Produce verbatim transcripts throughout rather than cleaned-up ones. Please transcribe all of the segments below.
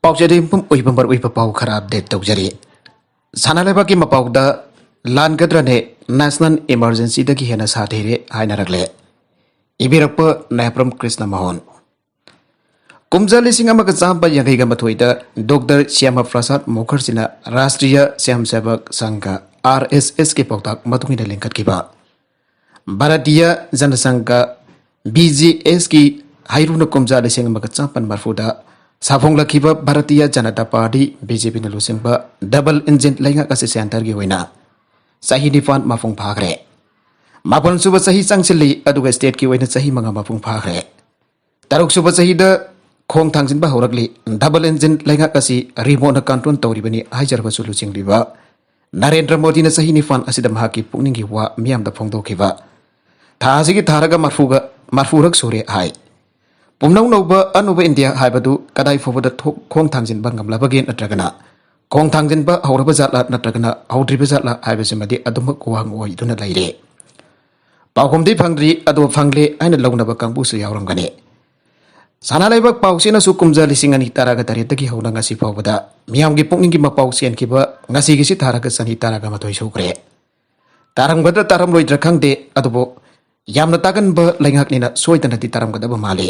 ꯄꯥꯎꯆꯦꯗ ꯌꯨꯝꯐꯝ ꯑꯣꯏꯕ ꯃꯔꯨꯑꯣꯏꯕ ꯄꯥꯎ ꯈꯔ ꯑꯞꯗꯦꯠ ꯇꯧꯖꯔꯤ꯫ ꯁꯅꯥ ꯂꯩꯕꯥꯛꯀꯤ ꯃꯄꯥꯎꯗ ꯂꯥꯟꯒꯗ꯭ꯔꯅꯦ, ꯅꯦꯁꯅꯦꯜ ꯏꯃꯥꯔꯖꯦꯟꯁꯤꯗꯒꯤ ꯍꯦꯟꯅ ꯁꯥꯊꯤꯔꯦ ꯍꯥꯏꯅꯔꯛꯂꯦ꯫ ꯏꯕꯤꯔꯛꯄ ꯅꯥꯌꯥꯄ꯭ꯔꯝ ꯀ꯭ꯔꯤꯁꯅ ꯃꯣꯍꯟ꯫ ꯀꯨꯝꯖꯥ ꯂꯤꯁꯤꯡ ꯑꯃꯒ ꯆꯥꯝꯃ ꯌꯥꯡꯈꯩꯒ ꯃꯥꯊꯣꯏꯗ ꯗꯣꯛꯇꯔ ꯁ꯭ꯌꯥꯃ ꯄ꯭ꯔꯁꯥꯗ ꯃꯨꯈꯔꯖꯤꯅ ꯔꯥꯁꯇ꯭ꯔꯤꯌ ꯁ꯭ꯋꯌꯝ ꯁꯦꯕꯛ ꯁꯪꯘ, ꯑꯥꯔ ꯑꯦꯁ ꯑꯦꯁꯀꯤ ꯄꯥꯎꯇꯥꯛ ꯃꯇꯨꯡ ꯏꯟꯅ ꯂꯤꯡꯈꯠꯈꯤꯕ ꯚꯥꯔꯇꯤꯌ ꯖꯅ ꯁꯪꯘ, ꯕꯤ ꯖꯦ ꯑꯦꯁꯀꯤ ꯍꯩꯔꯨꯅ ꯀꯨꯝꯖꯥ ꯂꯤꯁꯤꯡ ꯑꯃꯒ ꯆꯥꯃꯥꯄꯟ ꯃꯔꯤꯐꯨꯗ ꯁꯥꯐꯣꯡꯂꯛꯈꯤꯕ Bharatiya Janata party, B J ꯄꯤꯅ ꯂꯨꯆꯤꯡꯕ ꯗꯕꯜ ꯏꯟꯖꯤꯟ ꯂꯩꯉꯥꯛ ꯑꯁꯤ ꯁꯦꯟꯇꯔꯒꯤ ꯑꯣꯏꯅ ꯆꯍꯤ ꯅꯤꯄꯥꯟ ꯃꯄꯨꯡ ꯐꯥꯈ꯭ꯔꯦ꯫ ꯃꯥꯄꯟ ꯁꯨꯕ ꯆꯍꯤ ꯆꯪꯁꯤꯜꯂꯤ, ꯑꯗꯨꯒ ꯁ꯭ꯇꯦꯠꯀꯤ ꯑꯣꯏꯅ ꯆꯍꯤ ꯃꯉꯥ ꯃꯄꯨꯡ ꯐꯥꯈ꯭ꯔꯦ꯫ ꯇꯔꯨꯛ ꯁꯨꯕ ꯆꯍꯤꯗ ꯈꯣꯡ ꯊꯥꯡꯖꯤꯟꯕ ꯍꯧꯔꯛꯂꯤ꯫ ꯗꯕꯜ ꯏꯟꯖꯤꯟ ꯂꯩꯉꯥꯛ ꯑꯁꯤ ꯔꯤꯃꯣꯠꯅ ꯀꯟꯇ꯭ꯔꯣꯜ ꯇꯧꯔꯤꯕꯅꯤ ꯍꯥꯏꯖꯔꯕꯁꯨ ꯂꯨꯆꯤꯡꯂꯤꯕ ꯅꯔꯦꯟꯗ꯭ꯔ ꯃꯣꯗꯤꯅ ꯆꯍꯤ ꯅꯤꯄꯥꯟ ꯑꯁꯤꯗ ꯃꯍꯥꯛꯀꯤ ꯄꯨꯛꯅꯤꯡꯒꯤ ꯋꯥ ꯃꯤꯌꯥꯝꯗ ꯐꯣꯡꯗꯣꯛꯈꯤꯕ ꯊꯥ ꯑꯁꯤꯒꯤ ꯊꯥꯔꯒ ꯃꯔꯐꯨꯒ, ꯃꯔꯐꯨꯔꯛ ꯁꯨꯔꯦ ꯍꯥꯏ꯫ ꯄꯨꯝꯅꯧ ꯅꯧꯕ ꯑꯅꯧꯕ ꯏꯟꯗꯤꯌꯥ ꯍꯥꯏꯕꯗꯨ ꯀꯗꯥꯏ ꯐꯥꯎꯕꯗ ꯊꯣꯛ-, ꯈꯣꯡ ꯊꯥꯡꯖꯤꯟꯕ ꯉꯝꯂꯕꯒꯦ ꯅꯠꯇ꯭ꯔꯒꯅ ꯈꯣꯡ ꯊꯥꯡꯖꯤꯟꯕ ꯍꯧꯔꯕ ꯖꯥꯠꯂꯥ ꯅꯠꯇ꯭ꯔꯒꯅ ꯍꯧꯗ꯭ꯔꯤꯕ ꯖꯥꯠꯂꯥ ꯍꯥꯏꯕꯁꯤꯃꯗꯤ ꯑꯗꯨꯃꯛ ꯋꯥꯍꯪ ꯑꯣꯏꯗꯨꯅ ꯂꯩꯔꯦ꯫ ꯄꯥꯎꯈꯨꯝꯗꯤ ꯐꯪꯗ꯭ꯔꯤ, ꯑꯗꯨꯕꯨ ꯐꯪꯂꯦ ꯍꯥꯏꯅ ꯂꯧꯅꯕ ꯀꯥꯡꯕꯨꯁꯨ ꯌꯥꯎꯔꯝꯒꯅꯤ꯫ ꯁꯅꯥ ꯂꯩꯕꯥꯛ ꯄꯥꯎꯆꯦꯅꯁꯨ ꯀꯨꯝꯖꯥ ꯂꯤꯁꯤꯡ ꯑꯅꯤ ꯇꯔꯥꯒ ꯇꯔꯦꯠꯇꯒꯤ ꯍꯧꯅ ꯉꯁꯤ ꯐꯥꯎꯕꯗ ꯃꯤꯌꯥꯝꯒꯤ ꯄꯨꯛꯅꯤꯡꯒꯤ ꯃꯄꯥꯎ ꯆꯦꯟꯈꯤꯕ ꯉꯁꯤꯒꯤꯁꯤ ꯊꯥꯔꯒ ꯆꯍꯤ ꯇꯔꯥꯒ ꯃꯥꯊꯣꯏ ꯁꯨꯈ꯭ꯔꯦ꯫ ꯇꯥꯔꯝꯒꯗ꯭ꯔꯥ ꯇꯥꯔꯝꯂꯣꯏꯗ꯭ꯔꯥ ꯈꯪꯗꯦ, ꯑꯗꯨꯕꯨ ꯌꯥꯝꯅ ꯇꯥꯒꯟꯕ ꯂꯩꯉꯥꯛꯅꯤꯅ ꯁꯣꯏꯗꯅꯗꯤ ꯇꯥꯔꯝꯒꯗꯕ ꯃꯥꯜꯂꯤ꯫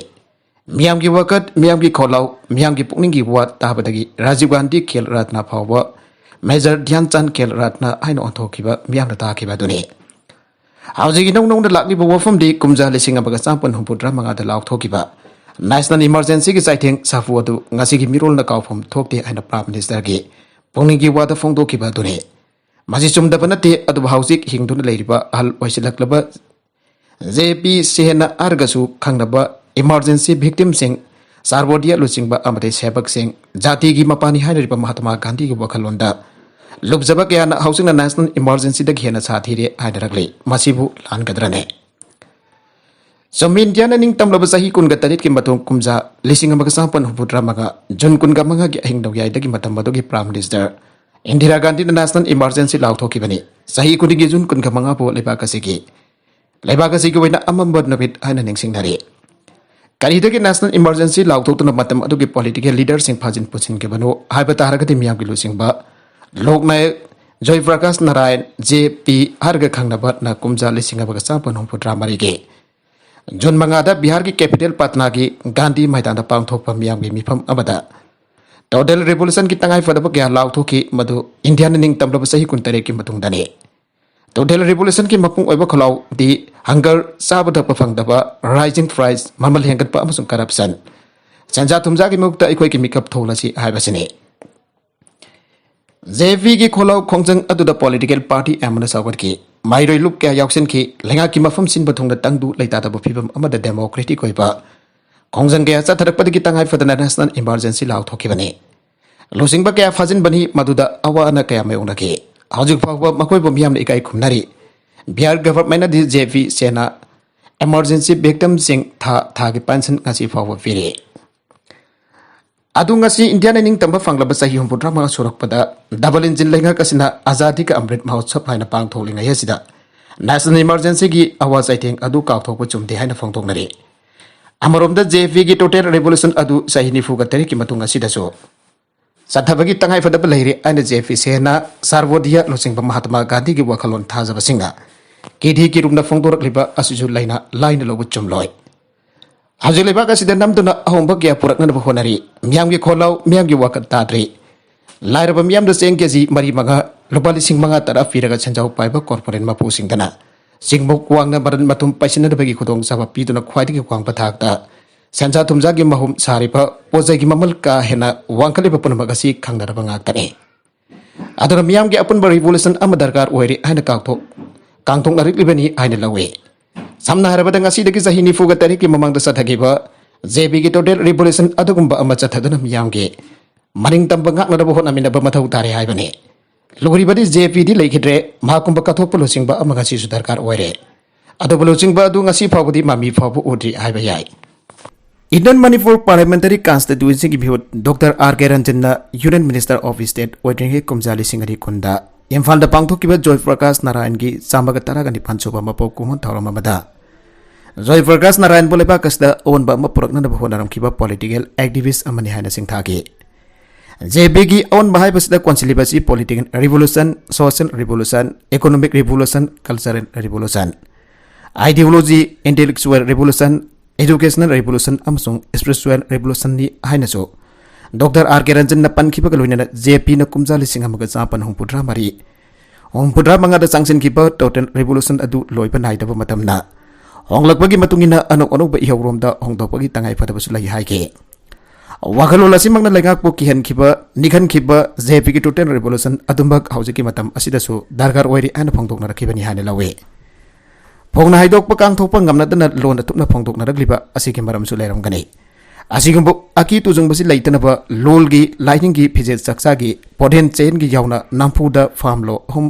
ꯃꯤꯌꯥꯝꯒꯤ ꯋꯥꯀꯠ, ꯃꯤꯌꯥꯝꯒꯤ ꯈꯣꯜꯂꯥꯎ, ꯃꯤꯌꯥꯝꯒꯤ ꯄꯨꯛꯅꯤꯡꯒꯤ ꯋꯥ ꯇꯥꯕꯗꯒꯤ ꯔꯥꯖꯤꯕ ꯒꯥꯟꯙꯤ ꯈꯦꯜ ꯔꯠꯅ ꯐꯥꯎꯕ ꯃꯦꯖꯔ ꯙ꯭ꯌꯥꯟ ꯆꯥꯟ ꯈꯦꯜ ꯔꯠꯅ ꯍꯥꯏꯅ ꯑꯣꯟꯊꯣꯛꯈꯤꯕ ꯃꯤꯌꯥꯝꯅ ꯇꯥꯈꯤꯕ ꯑꯗꯨꯅꯤ꯫ ꯍꯧꯖꯤꯛ ꯏꯅꯧ ꯅꯧꯅ ꯂꯥꯛꯂꯤꯕ ꯋꯥꯐꯝꯗꯤ ꯀꯨꯝꯖꯥ ꯂꯤꯁꯤꯡ ꯑꯃꯒ ꯆꯥꯃꯥꯄꯟ ꯍꯨꯝꯐꯨꯇꯔꯥ ꯃꯉꯥꯗ ꯂꯥꯎꯊꯣꯛꯈꯤꯕ ꯅꯦꯁꯅꯦꯜ ꯏꯃꯥꯔꯖꯦꯟꯁꯤꯒꯤ ꯆꯩꯊꯦꯡ ꯁꯥꯐꯨ ꯑꯗꯨ ꯉꯁꯤꯒꯤ ꯃꯤꯔꯣꯜꯅ ꯀꯥꯎꯐꯝ ꯊꯣꯛꯇꯦ ꯍꯥꯏꯅ ꯄ꯭ꯔꯥꯏꯝ ꯃꯤꯅꯤꯁꯇꯔꯒꯤ ꯄꯨꯛꯅꯤꯡꯒꯤ ꯋꯥꯗ ꯐꯣꯡꯗꯣꯛꯈꯤꯕ ꯑꯗꯨꯅꯤ꯫ ꯃꯁꯤ ꯆꯨꯝꯗꯕ ꯅꯠꯇꯦ, ꯑꯗꯨꯕꯨ ꯍꯧꯖꯤꯛ ꯍꯤꯡꯗꯨꯅ ꯂꯩꯔꯤꯕ ꯑꯍꯜ ꯑꯣꯏꯁꯤꯜꯂꯛꯂꯕ ꯖꯦ ꯄꯤ ꯁꯦꯅ ꯍꯥꯏꯔꯒꯁꯨ ꯈꯪꯅꯕ ꯏꯃꯥꯔꯖꯦꯟꯁꯤ ꯚꯤꯛꯇꯤꯝꯁꯤꯡ, ꯁꯥꯔꯕꯣꯗꯤꯌꯥ ꯂꯨꯆꯤꯡꯕ ꯑꯃꯗꯤ ꯁꯦꯕꯛꯁꯤꯡ, ꯖꯥꯇꯤꯒꯤ ꯃꯄꯥꯅꯤ ꯍꯥꯏꯅꯔꯤꯕ ꯃꯍꯥꯇꯃꯥ ꯒꯥꯟꯙꯤꯒꯤ ꯋꯥꯈꯜꯂꯣꯟꯗ ꯂꯨꯞꯆꯕ ꯀꯌꯥꯅ ꯍꯧꯖꯤꯛꯅ ꯅꯦꯁꯅꯦꯜ ꯏꯃꯥꯔꯖꯦꯟꯁꯤꯗꯒꯤ ꯍꯦꯟꯅ ꯁꯥꯊꯤꯔꯦ ꯍꯥꯏꯅꯔꯛꯂꯤ꯫ ꯃꯁꯤꯕꯨ ꯂꯥꯟꯒꯗ꯭ꯔꯅꯦ? ꯆꯨꯝꯃꯤ, ꯏꯟꯗꯤꯌꯥꯅ ꯅꯤꯡꯇꯝꯂꯕ ꯆꯍꯤ ꯀꯨꯟꯒ ꯇꯔꯦꯠꯀꯤ ꯃꯇꯨꯡ ꯀꯨꯝꯖꯥ ꯂꯤꯁꯤꯡ ꯑꯃꯒ ꯆꯥꯃꯥꯄꯟ ꯍꯨꯝꯐꯨꯇꯔꯥ ꯃꯉꯥ ꯖꯨꯟ ꯀꯨꯟꯒ ꯃꯉꯥꯒꯤ ꯑꯍꯤꯡ ꯅꯣꯡꯌꯥꯏꯗꯒꯤ ꯃꯇꯝ ꯑꯗꯨꯒꯤ ꯄ꯭ꯔꯥꯏꯝ ꯃꯤꯅꯤꯁꯇꯔ ꯏꯟꯗꯤꯔꯥ ꯒꯥꯟꯙꯤꯅ ꯅꯦꯁꯅꯦꯜ ꯏꯃꯥꯔꯖꯦꯟꯁꯤ ꯂꯥꯎꯊꯣꯛꯈꯤꯕꯅꯤ꯫ ꯆꯍꯤ ꯈꯨꯗꯤꯡꯒꯤ ꯖꯨꯟ ꯀꯨꯟꯒ ꯃꯉꯥꯕꯨ ꯂꯩꯕꯥꯛ ꯑꯁꯤꯒꯤ, ꯂꯩꯕꯥꯛ ꯑꯁꯤꯒꯤ ꯑꯣꯏꯅ ꯑꯃꯝꯕ ꯅꯨꯃꯤꯠ ꯍꯥꯏꯅ ꯅꯤꯡꯁꯤꯡꯅꯔꯤ꯫ ꯀꯔꯤꯗꯒꯤ ꯅꯦꯁꯅꯦꯜ ꯏꯃꯔꯖꯦꯟꯁꯤ ꯂꯥꯎꯊꯣꯛꯇꯨꯅ ꯃꯇꯝ ꯑꯗꯨꯒꯤ ꯄꯣꯂꯤꯇꯤꯀꯦꯜ ꯂꯤꯗꯔꯁꯤꯡ ꯐꯥꯖꯤꯟ ꯄꯨꯁꯤꯟꯈꯤꯕꯅꯣ ꯍꯥꯏꯕ ꯇꯥꯔꯒꯗꯤ, ꯃꯤꯌꯥꯝꯒꯤ ꯂꯨꯆꯤꯡꯕ ꯂꯣꯛꯅꯥꯌꯛ ꯖꯣꯏ ꯄ꯭ꯔꯀꯥꯁ ꯅꯥꯔꯥꯌꯟ, ꯖꯦ ꯄꯤ ꯍꯥꯏꯔꯒ ꯈꯪꯅꯕꯅ ꯀꯨꯝꯖꯥ ꯂꯤꯁꯤꯡ ꯑꯃꯒ ꯆꯥꯃꯥꯄꯟ ꯍꯨꯝꯐꯨꯇꯔꯥ ꯃꯔꯤꯒꯤ ꯖꯨꯟ ꯃꯉꯥꯗ ꯕꯤꯍꯥꯔꯒꯤ ꯀꯦꯄꯤꯇꯦꯜ ꯄꯥꯠꯅꯥꯒꯤ ꯒꯥꯟꯙꯤ ꯃꯩꯗꯥꯟꯗ ꯄꯥꯡꯊꯣꯛꯄ ꯃꯤꯌꯥꯝꯒꯤ ꯃꯤꯐꯝ ꯑꯃꯗ ꯇꯣꯇꯦꯜ ꯔꯤꯚꯣꯂꯨꯁꯟꯒꯤ ꯇꯉꯥꯏꯐꯗꯕ ꯀꯌꯥ ꯂꯥꯎꯊꯣꯛꯈꯤ, ꯃꯗꯨ ꯏꯟꯗꯤꯌꯥꯅ ꯅꯤꯡꯇꯝꯂꯕ ꯆꯍꯤ ꯀꯨꯟꯇꯔꯦꯠꯀꯤ ꯃꯇꯨꯡꯗꯅꯤ꯫ ꯇꯣꯇꯦꯜ ꯔꯤꯚꯣꯂꯨꯁꯟꯒꯤ ꯃꯄꯨꯡ ꯑꯣꯏꯕ ꯈꯣꯜꯂꯥꯎꯗꯤ ꯍꯪꯒꯔ, ꯆꯥꯕ ꯊꯛꯄ ꯐꯪꯗꯕ, ꯔꯥꯏꯖꯤꯡ ꯄ꯭ꯔꯥꯏꯁ, ꯃꯃꯜ ꯍꯦꯟꯒꯠꯄ ꯑꯃꯁꯨꯡ ꯀꯔꯞꯁꯟ, ꯁꯦꯟꯖꯥ ꯊꯨꯝꯖꯥꯒꯤ ꯃꯍꯨꯠꯇ ꯑꯩꯈꯣꯏꯒꯤ ꯃꯤꯀꯞ ꯊꯣꯛꯂꯁꯤ ꯍꯥꯏꯕꯁꯤꯅꯤ꯫ ꯖꯦ ꯄꯤꯒꯤ ꯈꯣꯜꯂꯥꯎ ꯈꯣꯡꯖꯪ ꯑꯗꯨꯗ ꯄꯣꯂꯤꯇꯤꯀꯦꯜ ꯄꯥꯔꯇꯤ ꯑꯌꯥꯝꯕꯅ ꯁꯧꯒꯠꯈꯤ꯫ ꯃꯍꯩꯔꯣꯏ ꯂꯨꯞ ꯀꯌꯥ ꯌꯥꯎꯁꯤꯟꯈꯤ꯫ ꯂꯩꯉꯥꯛꯀꯤ ꯃꯐꯝ ꯁꯤꯟꯕ ꯊꯨꯡꯅ ꯇꯪꯗꯨ ꯂꯩꯇꯥꯗꯕ ꯐꯤꯕꯝ ꯑꯃꯗ ꯗꯦꯃꯣꯀ꯭ꯔꯦꯇꯤꯛ ꯑꯣꯏꯕ ꯈꯣꯡꯖꯪ ꯀꯌꯥ ꯆꯠꯊꯔꯛꯄꯗꯒꯤ ꯇꯉꯥꯏ ꯐꯗꯅ ꯅꯦꯁꯅꯦꯜ ꯏꯃꯔꯖꯦꯟꯁꯤ ꯂꯥꯎꯊꯣꯛꯈꯤꯕꯅꯤ꯫ ꯂꯨꯆꯤꯡꯕ ꯀꯌꯥ ꯐꯥꯖꯤꯟꯕꯅꯤ, ꯃꯗꯨꯗ ꯑꯋꯥ ꯑꯅꯥ ꯀꯌꯥ ꯃꯥꯌꯣꯛꯅꯈꯤ꯫ ꯍꯧꯖꯤꯛ ꯐꯥꯎꯕ ꯃꯈꯣꯏꯕꯨ ꯃꯤꯌꯥꯝꯅ ꯏꯀꯥꯏ ꯈꯨꯝꯅꯔꯤ꯫ ꯕꯤꯍꯥꯔ ꯒꯚꯔꯟꯃꯦꯟꯠꯅꯗꯤ ꯖꯦ ꯄꯤ ꯁꯦꯅꯥ ꯏꯃꯔꯖꯦꯟꯁꯤ ꯚꯤꯛꯇꯝꯁꯤꯡ ꯊꯥ ꯊꯥꯒꯤ ꯄꯦꯟꯁꯟ ꯉꯁꯤ ꯐꯥꯎꯕ ꯄꯤꯔꯤ꯫ ꯑꯗꯨ ꯉꯁꯤ ꯏꯟꯗꯤꯌꯥꯅ ꯅꯤꯡꯇꯝꯕ ꯐꯪꯂꯕ ꯆꯍꯤ ꯍꯨꯝꯐꯨꯇꯔꯥ ꯃꯉꯥ ꯁꯨꯔꯛꯄꯗ ꯗꯕꯜ ꯏꯟꯖꯤꯟ ꯂꯩꯉꯥꯛ ꯑꯁꯤꯅ ꯑꯖꯥꯗꯤ ꯀ ꯑꯃ꯭ꯔꯤꯠ ꯃꯍꯣꯠꯁꯕ ꯍꯥꯏꯅ ꯄꯥꯡꯊꯣꯛꯂꯤꯉꯩ ꯑꯁꯤꯗ ꯅꯦꯁꯅꯦꯜ ꯏꯃꯔꯖꯦꯟꯁꯤꯒꯤ ꯑꯋꯥ ꯆꯩꯊꯦꯡ ꯑꯗꯨ ꯀꯥꯎꯊꯣꯛꯄ ꯆꯨꯝꯗꯦ ꯍꯥꯏꯅ ꯐꯣꯡꯗꯣꯛꯅꯔꯤ꯫ ꯑꯃꯔꯣꯝꯗ ꯖꯦ ꯄꯤꯒꯤ ꯇꯣꯇꯦꯜ ꯔꯤꯚꯣꯂꯨꯁꯟ ꯑꯗꯨ ꯆꯍꯤ ꯅꯤꯐꯨꯒ ꯇꯔꯦꯠꯀꯤ ꯃꯇꯨꯡ ꯑꯁꯤꯗꯁꯨ ꯆꯠꯊꯕꯒꯤ ꯇꯉꯥꯏꯐꯗꯕ ꯂꯩꯔꯦ ꯍꯥꯏꯅ ꯖꯦ ꯄꯤ ꯁꯦꯅꯥ, ꯁꯥꯔꯕꯣꯗꯤꯌꯥ ꯂꯨꯆꯤꯡꯕ ꯃꯍꯥꯇꯃꯥ ꯒꯥꯟꯙꯤꯒꯤ ꯋꯥꯈꯜꯂꯣꯟ ꯊꯥꯖꯕꯁꯤꯡꯅ ꯀꯤꯗꯤ ꯀꯤꯔꯨꯝꯅ ꯐꯣꯡꯗꯣꯔꯛꯂꯤꯕ ꯑꯁꯤꯁꯨ ꯂꯩꯅ ꯂꯥꯏꯅ ꯂꯧꯕ ꯆꯨꯝꯂꯣꯏ꯫ ꯍꯧꯖꯤꯛ ꯂꯩꯕꯥꯛ ꯑꯁꯤꯗ ꯅꯝꯗꯨꯅ ꯑꯍꯣꯡꯕ ꯀꯌꯥ ꯄꯨꯔꯛꯅꯅꯕ ꯍꯣꯠꯅꯔꯤ꯫ ꯃꯤꯌꯥꯝꯒꯤ ꯈꯣꯜꯂꯥꯎ, ꯃꯤꯌꯥꯝꯒꯤ ꯋꯥꯈꯜ ꯇꯥꯗ꯭ꯔꯤ꯫ ꯂꯥꯏꯔꯕ ꯃꯤꯌꯥꯝꯗ ꯆꯦꯡ ꯀꯦꯖꯤ ꯃꯔꯤ ꯃꯉꯥ, ꯂꯨꯄꯥ ꯂꯤꯁꯤꯡ ꯃꯉꯥ ꯇꯔꯥ ꯄꯤꯔꯒ ꯁꯦꯟꯖꯥꯎ ꯄꯥꯏꯕ ꯀꯣꯔꯄꯣꯔꯦꯠ ꯃꯄꯨꯁꯤꯡꯗꯅ ꯆꯤꯡꯃꯨꯛ ꯋꯥꯡꯅ ꯃꯔꯟ ꯃꯊꯨꯝ ꯄꯥꯏꯁꯤꯟꯅꯗꯕꯒꯤ ꯈꯨꯗꯣꯡꯆꯥꯕ ꯄꯤꯗꯨꯅ ꯈ꯭ꯋꯥꯏꯗꯒꯤ ꯋꯥꯡꯕ ꯊꯥꯛꯇ ꯁꯦꯟꯖꯥ ꯊꯨꯝꯖꯥꯒꯤ ꯃꯍꯨꯝ ꯁꯥꯔꯤꯕ ꯄꯣꯠ ꯆꯩꯒꯤ ꯃꯃꯜ ꯀꯥ ꯍꯦꯟꯅ ꯋꯥꯡꯈꯠꯂꯤꯕ ꯄꯨꯝꯅꯃꯛ ꯑꯁꯤ ꯈꯪꯅꯔꯕ ꯉꯥꯛꯇꯅꯤ꯫ ꯑꯗꯨꯅ ꯃꯤꯌꯥꯝꯒꯤ ꯑꯄꯨꯟꯕ ꯔꯤꯚꯣꯂꯨꯁꯟ ꯑꯃ ꯗꯔꯀꯥꯔ ꯑꯣꯏꯔꯦ ꯍꯥꯏꯅ ꯀꯥꯎꯊꯣꯛ-, ꯀꯥꯡꯊꯣꯛꯅꯔꯛꯂꯤꯕꯅꯤ ꯍꯥꯏꯅ ꯂꯧꯏ꯫ ꯁꯝꯅ ꯍꯥꯏꯔꯕꯗ, ꯉꯁꯤꯗꯒꯤ ꯆꯍꯤ ꯅꯤꯐꯨꯒ ꯇꯔꯦꯠꯀꯤ ꯃꯃꯥꯡꯗ ꯆꯠꯊꯈꯤꯕ ꯖꯦ ꯄꯤꯒꯤ ꯇꯣꯇꯦꯜ ꯔꯤꯚꯣꯂꯨꯁꯟ ꯑꯗꯨꯒꯨꯝꯕ ꯑꯃ ꯆꯠꯊꯗꯨꯅ ꯃꯤꯌꯥꯝꯒꯤ ꯃꯅꯤꯡ ꯇꯝꯕ ꯉꯥꯛꯅꯅꯕ ꯍꯣꯠꯅꯃꯤꯟꯅꯕ ꯃꯊꯧ ꯇꯥꯔꯦ ꯍꯥꯏꯕꯅꯤ꯫ ꯂꯨꯔꯤꯕꯗꯤ ꯖꯦ ꯄꯤꯗꯤ ꯂꯩꯈꯤꯗ꯭ꯔꯦ, ꯃꯍꯥꯛꯀꯨꯝꯕ ꯀꯠꯊꯣꯛꯄ ꯂꯨꯆꯤꯡꯕ ꯑꯃ ꯉꯁꯤꯁꯨ ꯗꯔꯀꯥꯔ ꯑꯣꯏꯔꯦ꯫ ꯑꯗꯨꯕꯨ ꯂꯨꯆꯤꯡꯕ ꯑꯗꯨ ꯉꯁꯤ ꯐꯥꯎꯕꯗꯤ ꯃꯃꯤ ꯐꯥꯎꯕ ꯎꯗ꯭ꯔꯤ ꯍꯥꯏꯕ ꯌꯥꯏ꯫ ꯏꯟꯗꯤꯌꯟ ꯃꯅꯤꯄꯨꯔ ꯄꯥꯔꯂꯤꯌꯥꯃꯦꯟꯇꯔꯤ ꯀꯟꯁꯇꯤꯇ꯭ꯋꯦꯟꯁꯤꯒꯤ ꯃꯤꯍꯨꯠ ꯗꯣꯛꯇꯔ ꯑꯥꯔ ꯀꯦ ꯔꯟꯖꯟꯅ ꯌꯨꯅꯤꯌꯟ ꯃꯤꯅꯤꯁꯇꯔ ꯑꯣꯐ ꯁ꯭ꯇꯦꯠ ꯑꯣꯏꯗ꯭ꯔꯤꯉꯩ ꯀꯨꯝꯖꯥ ꯂꯤꯁꯤꯡ ꯑꯅꯤ ꯀꯨꯟꯗ ꯏꯝꯐꯥꯜꯗ ꯄꯥꯡꯊꯣꯛꯈꯤꯕ ꯖꯣꯏ ꯄ꯭ꯔꯀꯥꯁ ꯅꯥꯔꯥꯌꯟꯒꯤ ꯆꯥꯝꯃꯒ ꯇꯔꯥꯒ ꯅꯤꯄꯥꯟ ꯁꯨꯕ ꯃꯄꯣꯛ ꯀꯨꯝꯑꯣꯟ ꯊꯧꯔꯝ ꯑꯃꯗ ꯖꯣꯏ ꯄ꯭ꯔꯀꯥꯁ ꯅꯥꯔꯥꯌꯟꯕꯨ ꯂꯩꯕꯥꯛ ꯑꯁꯤꯗ ꯑꯑꯣꯟꯕ ꯑꯃ ꯄꯨꯔꯛꯅꯅꯕ ꯍꯣꯠꯅꯔꯝꯈꯤꯕ ꯄꯣꯂꯤꯇꯤꯀꯦꯜ ꯑꯦꯛꯇꯤꯚꯤꯁ ꯑꯃꯅꯤ ꯍꯥꯏꯅ ꯁꯤꯡꯊꯥꯈꯤ꯫ ꯖꯦ ꯄꯤꯒꯤ ꯑꯑꯣꯟꯕ ꯍꯥꯏꯕꯁꯤꯗ ꯀꯣꯟꯁꯤꯜꯂꯤꯕ ꯑꯁꯤ political revolution, social revolution, economic revolution, cultural revolution, ideology, intellectual revolution, educational revolution ꯑꯃꯁꯨꯡ ꯁ꯭ꯄꯤꯔꯤꯆꯨꯋꯦꯜ ꯔꯤꯚꯣꯂꯨꯁꯟꯅꯤ ꯍꯥꯏꯅꯁꯨ ꯗꯣꯛꯇꯔ ꯑꯥꯔ ꯀꯦ ꯔꯟꯖꯟꯅ ꯄꯟꯈꯤꯕꯒ ꯂꯣꯏꯅꯅ ꯖꯦ ꯄꯤꯅ ꯀꯨꯝꯖꯥ ꯂꯤꯁꯤꯡ ꯑꯃꯒ ꯆꯥꯃꯥꯄꯟ ꯍꯨꯝꯐꯨꯇꯔꯥ ꯃꯔꯤ, ꯍꯨꯝꯐꯨꯇꯔꯥ ꯃꯉꯥꯗ ꯆꯪꯁꯤꯟꯈꯤꯕ ꯇꯣꯇꯦꯜ ꯔꯤꯚꯣꯂꯨꯁꯟ ꯑꯗꯨ ꯂꯣꯏꯕ ꯅꯥꯏꯗꯕ ꯃꯇꯝꯅ ꯍꯣꯡꯂꯛꯄꯒꯤ ꯃꯇꯨꯡ ꯏꯟꯅ ꯑꯅꯧ ꯑꯅꯧꯕ ꯏꯍꯧꯔꯣꯝꯗ ꯍꯣꯡꯗꯣꯛꯄꯒꯤ ꯇꯉꯥꯏ ꯐꯗꯕꯁꯨ ꯂꯩ ꯍꯥꯏꯈꯤ꯫ ꯋꯥꯈꯜꯂꯣꯟ ꯑꯁꯤꯃꯛꯅ ꯂꯩꯉꯥꯛꯄꯨ ꯀꯤꯍꯟꯈꯤꯕ, ꯅꯤꯛꯍꯟꯈꯤꯕ ꯖꯦ ꯄꯤꯒꯤ ꯇꯣꯇꯦꯜ ꯔꯤꯚꯣꯂꯨꯁꯟ ꯑꯗꯨꯃꯛ ꯍꯧꯖꯤꯛꯀꯤ ꯃꯇꯝ ꯑꯁꯤꯗꯁꯨ ꯗꯔꯀꯥꯔ ꯑꯣꯏꯔꯤ ꯍꯥꯏꯅ ꯐꯣꯡꯗꯣꯛꯅꯔꯛꯈꯤꯕꯅꯤ ꯍꯥꯏꯅ ꯂꯧꯏ꯫ ꯐꯣꯡꯅ ꯍꯥꯏꯗꯣꯛꯄ ꯀꯥꯡꯊꯣꯛꯄ ꯉꯝꯅꯗꯅ ꯂꯣꯟ ꯑꯊꯨꯞꯅ ꯐꯣꯡꯗꯣꯛꯅꯔꯛꯂꯤꯕ ꯑꯁꯤꯒꯤ ꯃꯔꯝꯁꯨ ꯂꯩꯔꯝꯒꯅꯤ꯫ ꯑꯁꯤꯒꯨꯝꯕ ꯑꯀꯤ ꯇꯨꯖꯨꯡꯕꯁꯤ ꯂꯩꯇꯅꯕ ꯂꯣꯜꯒꯤ, ꯂꯥꯏꯅꯤꯡꯒꯤ, ꯐꯤꯖꯦꯠ ꯆꯥꯛꯆꯥꯒꯤ, ꯄꯣꯠꯍꯦꯟ ꯆꯦꯟꯒꯤ ꯌꯥꯎꯅ ꯅꯝꯐꯨꯗ ꯐꯥꯝ ꯂꯣ ꯑꯍꯨꯝ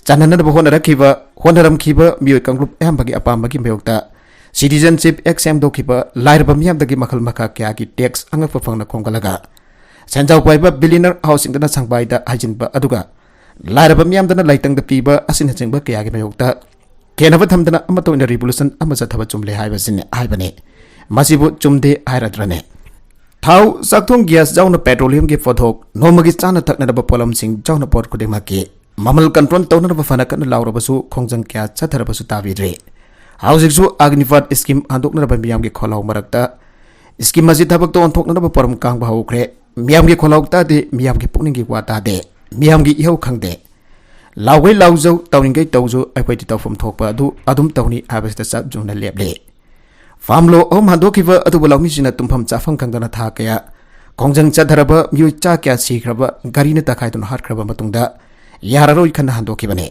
ꯆꯥꯟꯅꯅꯕ ꯍꯣꯠꯅꯔꯛꯈꯤꯕ, ꯍꯣꯠꯅꯔꯝꯈꯤꯕ ꯃꯤꯑꯣꯏ ꯀꯥꯡꯂꯨꯞ ꯑꯌꯥꯝꯕꯒꯤ ꯑꯄꯥꯝꯕꯒꯤ ꯃꯥꯌꯣꯛꯇ ꯁꯤꯇꯤꯖꯟꯁꯤꯞ ꯑꯦꯛ ꯁꯦꯝꯗꯣꯛꯈꯤꯕ, ꯂꯥꯏꯔꯕ ꯃꯤꯌꯥꯝꯗꯒꯤ ꯃꯈꯜ ꯃꯈꯥ ꯀꯌꯥꯒꯤ ꯇꯦꯛꯁ ꯑꯉꯛꯄ ꯐꯪꯅ ꯈꯣꯝꯒꯠꯂꯒ ꯁꯦꯟꯖꯥꯎ ꯄꯥꯏꯕ ꯕꯤꯂꯤꯅꯔ ꯍꯥꯎꯁꯁꯤꯡꯗꯅ ꯁꯪꯕꯥꯏꯗ ꯍꯩꯖꯤꯟꯕ, ꯑꯗꯨꯒ ꯂꯥꯏꯔꯕ ꯃꯤꯌꯥꯝꯗꯅ ꯂꯥꯏꯇꯪꯗ ꯄꯤꯕ ꯑꯁꯤꯅꯆꯤꯡꯕ ꯀꯌꯥꯒꯤ ꯃꯥꯌꯣꯛꯇ ꯈꯦꯟꯅꯕ ꯊꯝꯗꯅ ꯑꯃꯠꯇ ꯑꯣꯏꯅ ꯔꯤꯚꯣꯂꯨꯁꯟ ꯑꯃ ꯆꯠꯊꯕ ꯆꯨꯝꯂꯦ ꯍꯥꯏꯕꯁꯤꯅꯤ ꯍꯥꯏꯕꯅꯤ꯫ ꯃꯁꯤꯕꯨ ꯆꯨꯝꯗꯦ ꯍꯥꯏꯔꯗ꯭ꯔꯅꯦ? ꯊꯥꯎ, ꯆꯥꯛꯊꯣꯡ ꯒ꯭ꯌꯥꯁ ꯌꯥꯎꯅ ꯄꯦꯇ꯭ꯔꯣꯂꯤꯌꯝꯒꯤ ꯄꯣꯠꯊꯣꯛ, ꯅꯣꯡꯃꯒꯤ ꯆꯥꯅ ꯊꯛꯅꯅꯕ ꯄꯣꯠꯂꯝꯁꯤꯡ ꯌꯥꯎꯅ ꯄꯣꯠ ꯈꯨꯗꯤꯡꯃꯛꯀꯤ ꯃꯃꯜ ꯀꯟꯇ꯭ꯔꯣꯜ ꯇꯧꯅꯅꯕ ꯐꯅ ꯀꯟꯅ ꯂꯥꯎꯔꯕꯁꯨ ꯈꯣꯡꯖꯪ ꯀꯌꯥ ꯆꯠꯊꯔꯕꯁꯨ ꯇꯥꯕꯤꯗ꯭ꯔꯦ꯫ ꯍꯧꯖꯤꯛꯁꯨ ꯑꯒꯅꯤꯄꯥꯠ ꯁ꯭ꯀꯤꯝ ꯍꯟꯗꯣꯛꯅꯅꯕ ꯃꯤꯌꯥꯝꯒꯤ ꯈꯣꯜꯂꯥꯎ ꯃꯔꯛꯇ ꯁ꯭ꯀꯤꯝ ꯑꯁꯤ ꯊꯕꯛꯇ ꯑꯣꯟꯊꯣꯛꯅꯅꯕ ꯄꯣꯔꯝ ꯀꯥꯡꯕ ꯍꯧꯈ꯭ꯔꯦ꯫ ꯃꯤꯌꯥꯝꯒꯤ ꯈꯣꯜꯂꯥꯎ ꯇꯥꯗꯦ, ꯃꯤꯌꯥꯝꯒꯤ ꯄꯨꯛꯅꯤꯡꯒꯤ ꯋꯥ ꯇꯥꯗꯦ, ꯃꯤꯌꯥꯝꯒꯤ ꯏꯍꯧ ꯈꯪꯗꯦ꯫ ꯂꯥꯎꯒꯩ ꯂꯥꯎꯖꯧ, ꯇꯧꯅꯤꯡꯒꯩ ꯇꯧꯖꯧ, ꯑꯩꯈꯣꯏꯗꯤ ꯇꯧꯐꯝ ꯊꯣꯛꯄ ꯑꯗꯨ ꯑꯗꯨꯝ ꯇꯧꯅꯤ ꯍꯥꯏꯕꯁꯤꯗ ꯆꯞ ꯌꯨꯡꯅ ꯂꯦꯞꯂꯦ꯫ ꯐꯥꯝ ꯂꯣ ꯑꯍꯨꯝ ꯍꯟꯗꯣꯛꯈꯤꯕ ꯑꯗꯨꯕꯨ ꯂꯧꯃꯤꯁꯤꯡꯅ ꯇꯨꯝꯐꯝ ꯆꯥꯐꯝ ꯈꯪꯗꯅ ꯊꯥ ꯀꯌꯥ ꯈꯣꯡꯖꯪ ꯆꯠꯊꯔꯕ, ꯃꯤꯑꯣꯏ ꯆꯥ ꯀꯌꯥ ꯁꯤꯈ꯭ꯔꯕ, ꯒꯥꯔꯤꯅ ꯇꯛꯈꯥꯏꯗꯨꯅ ꯍꯥꯠꯈ꯭ꯔꯕ ꯃꯇꯨꯡꯗ ꯌꯥꯔꯔꯣꯏ ꯈꯟꯅ ꯍꯟꯗꯣꯛꯈꯤꯕꯅꯤ꯫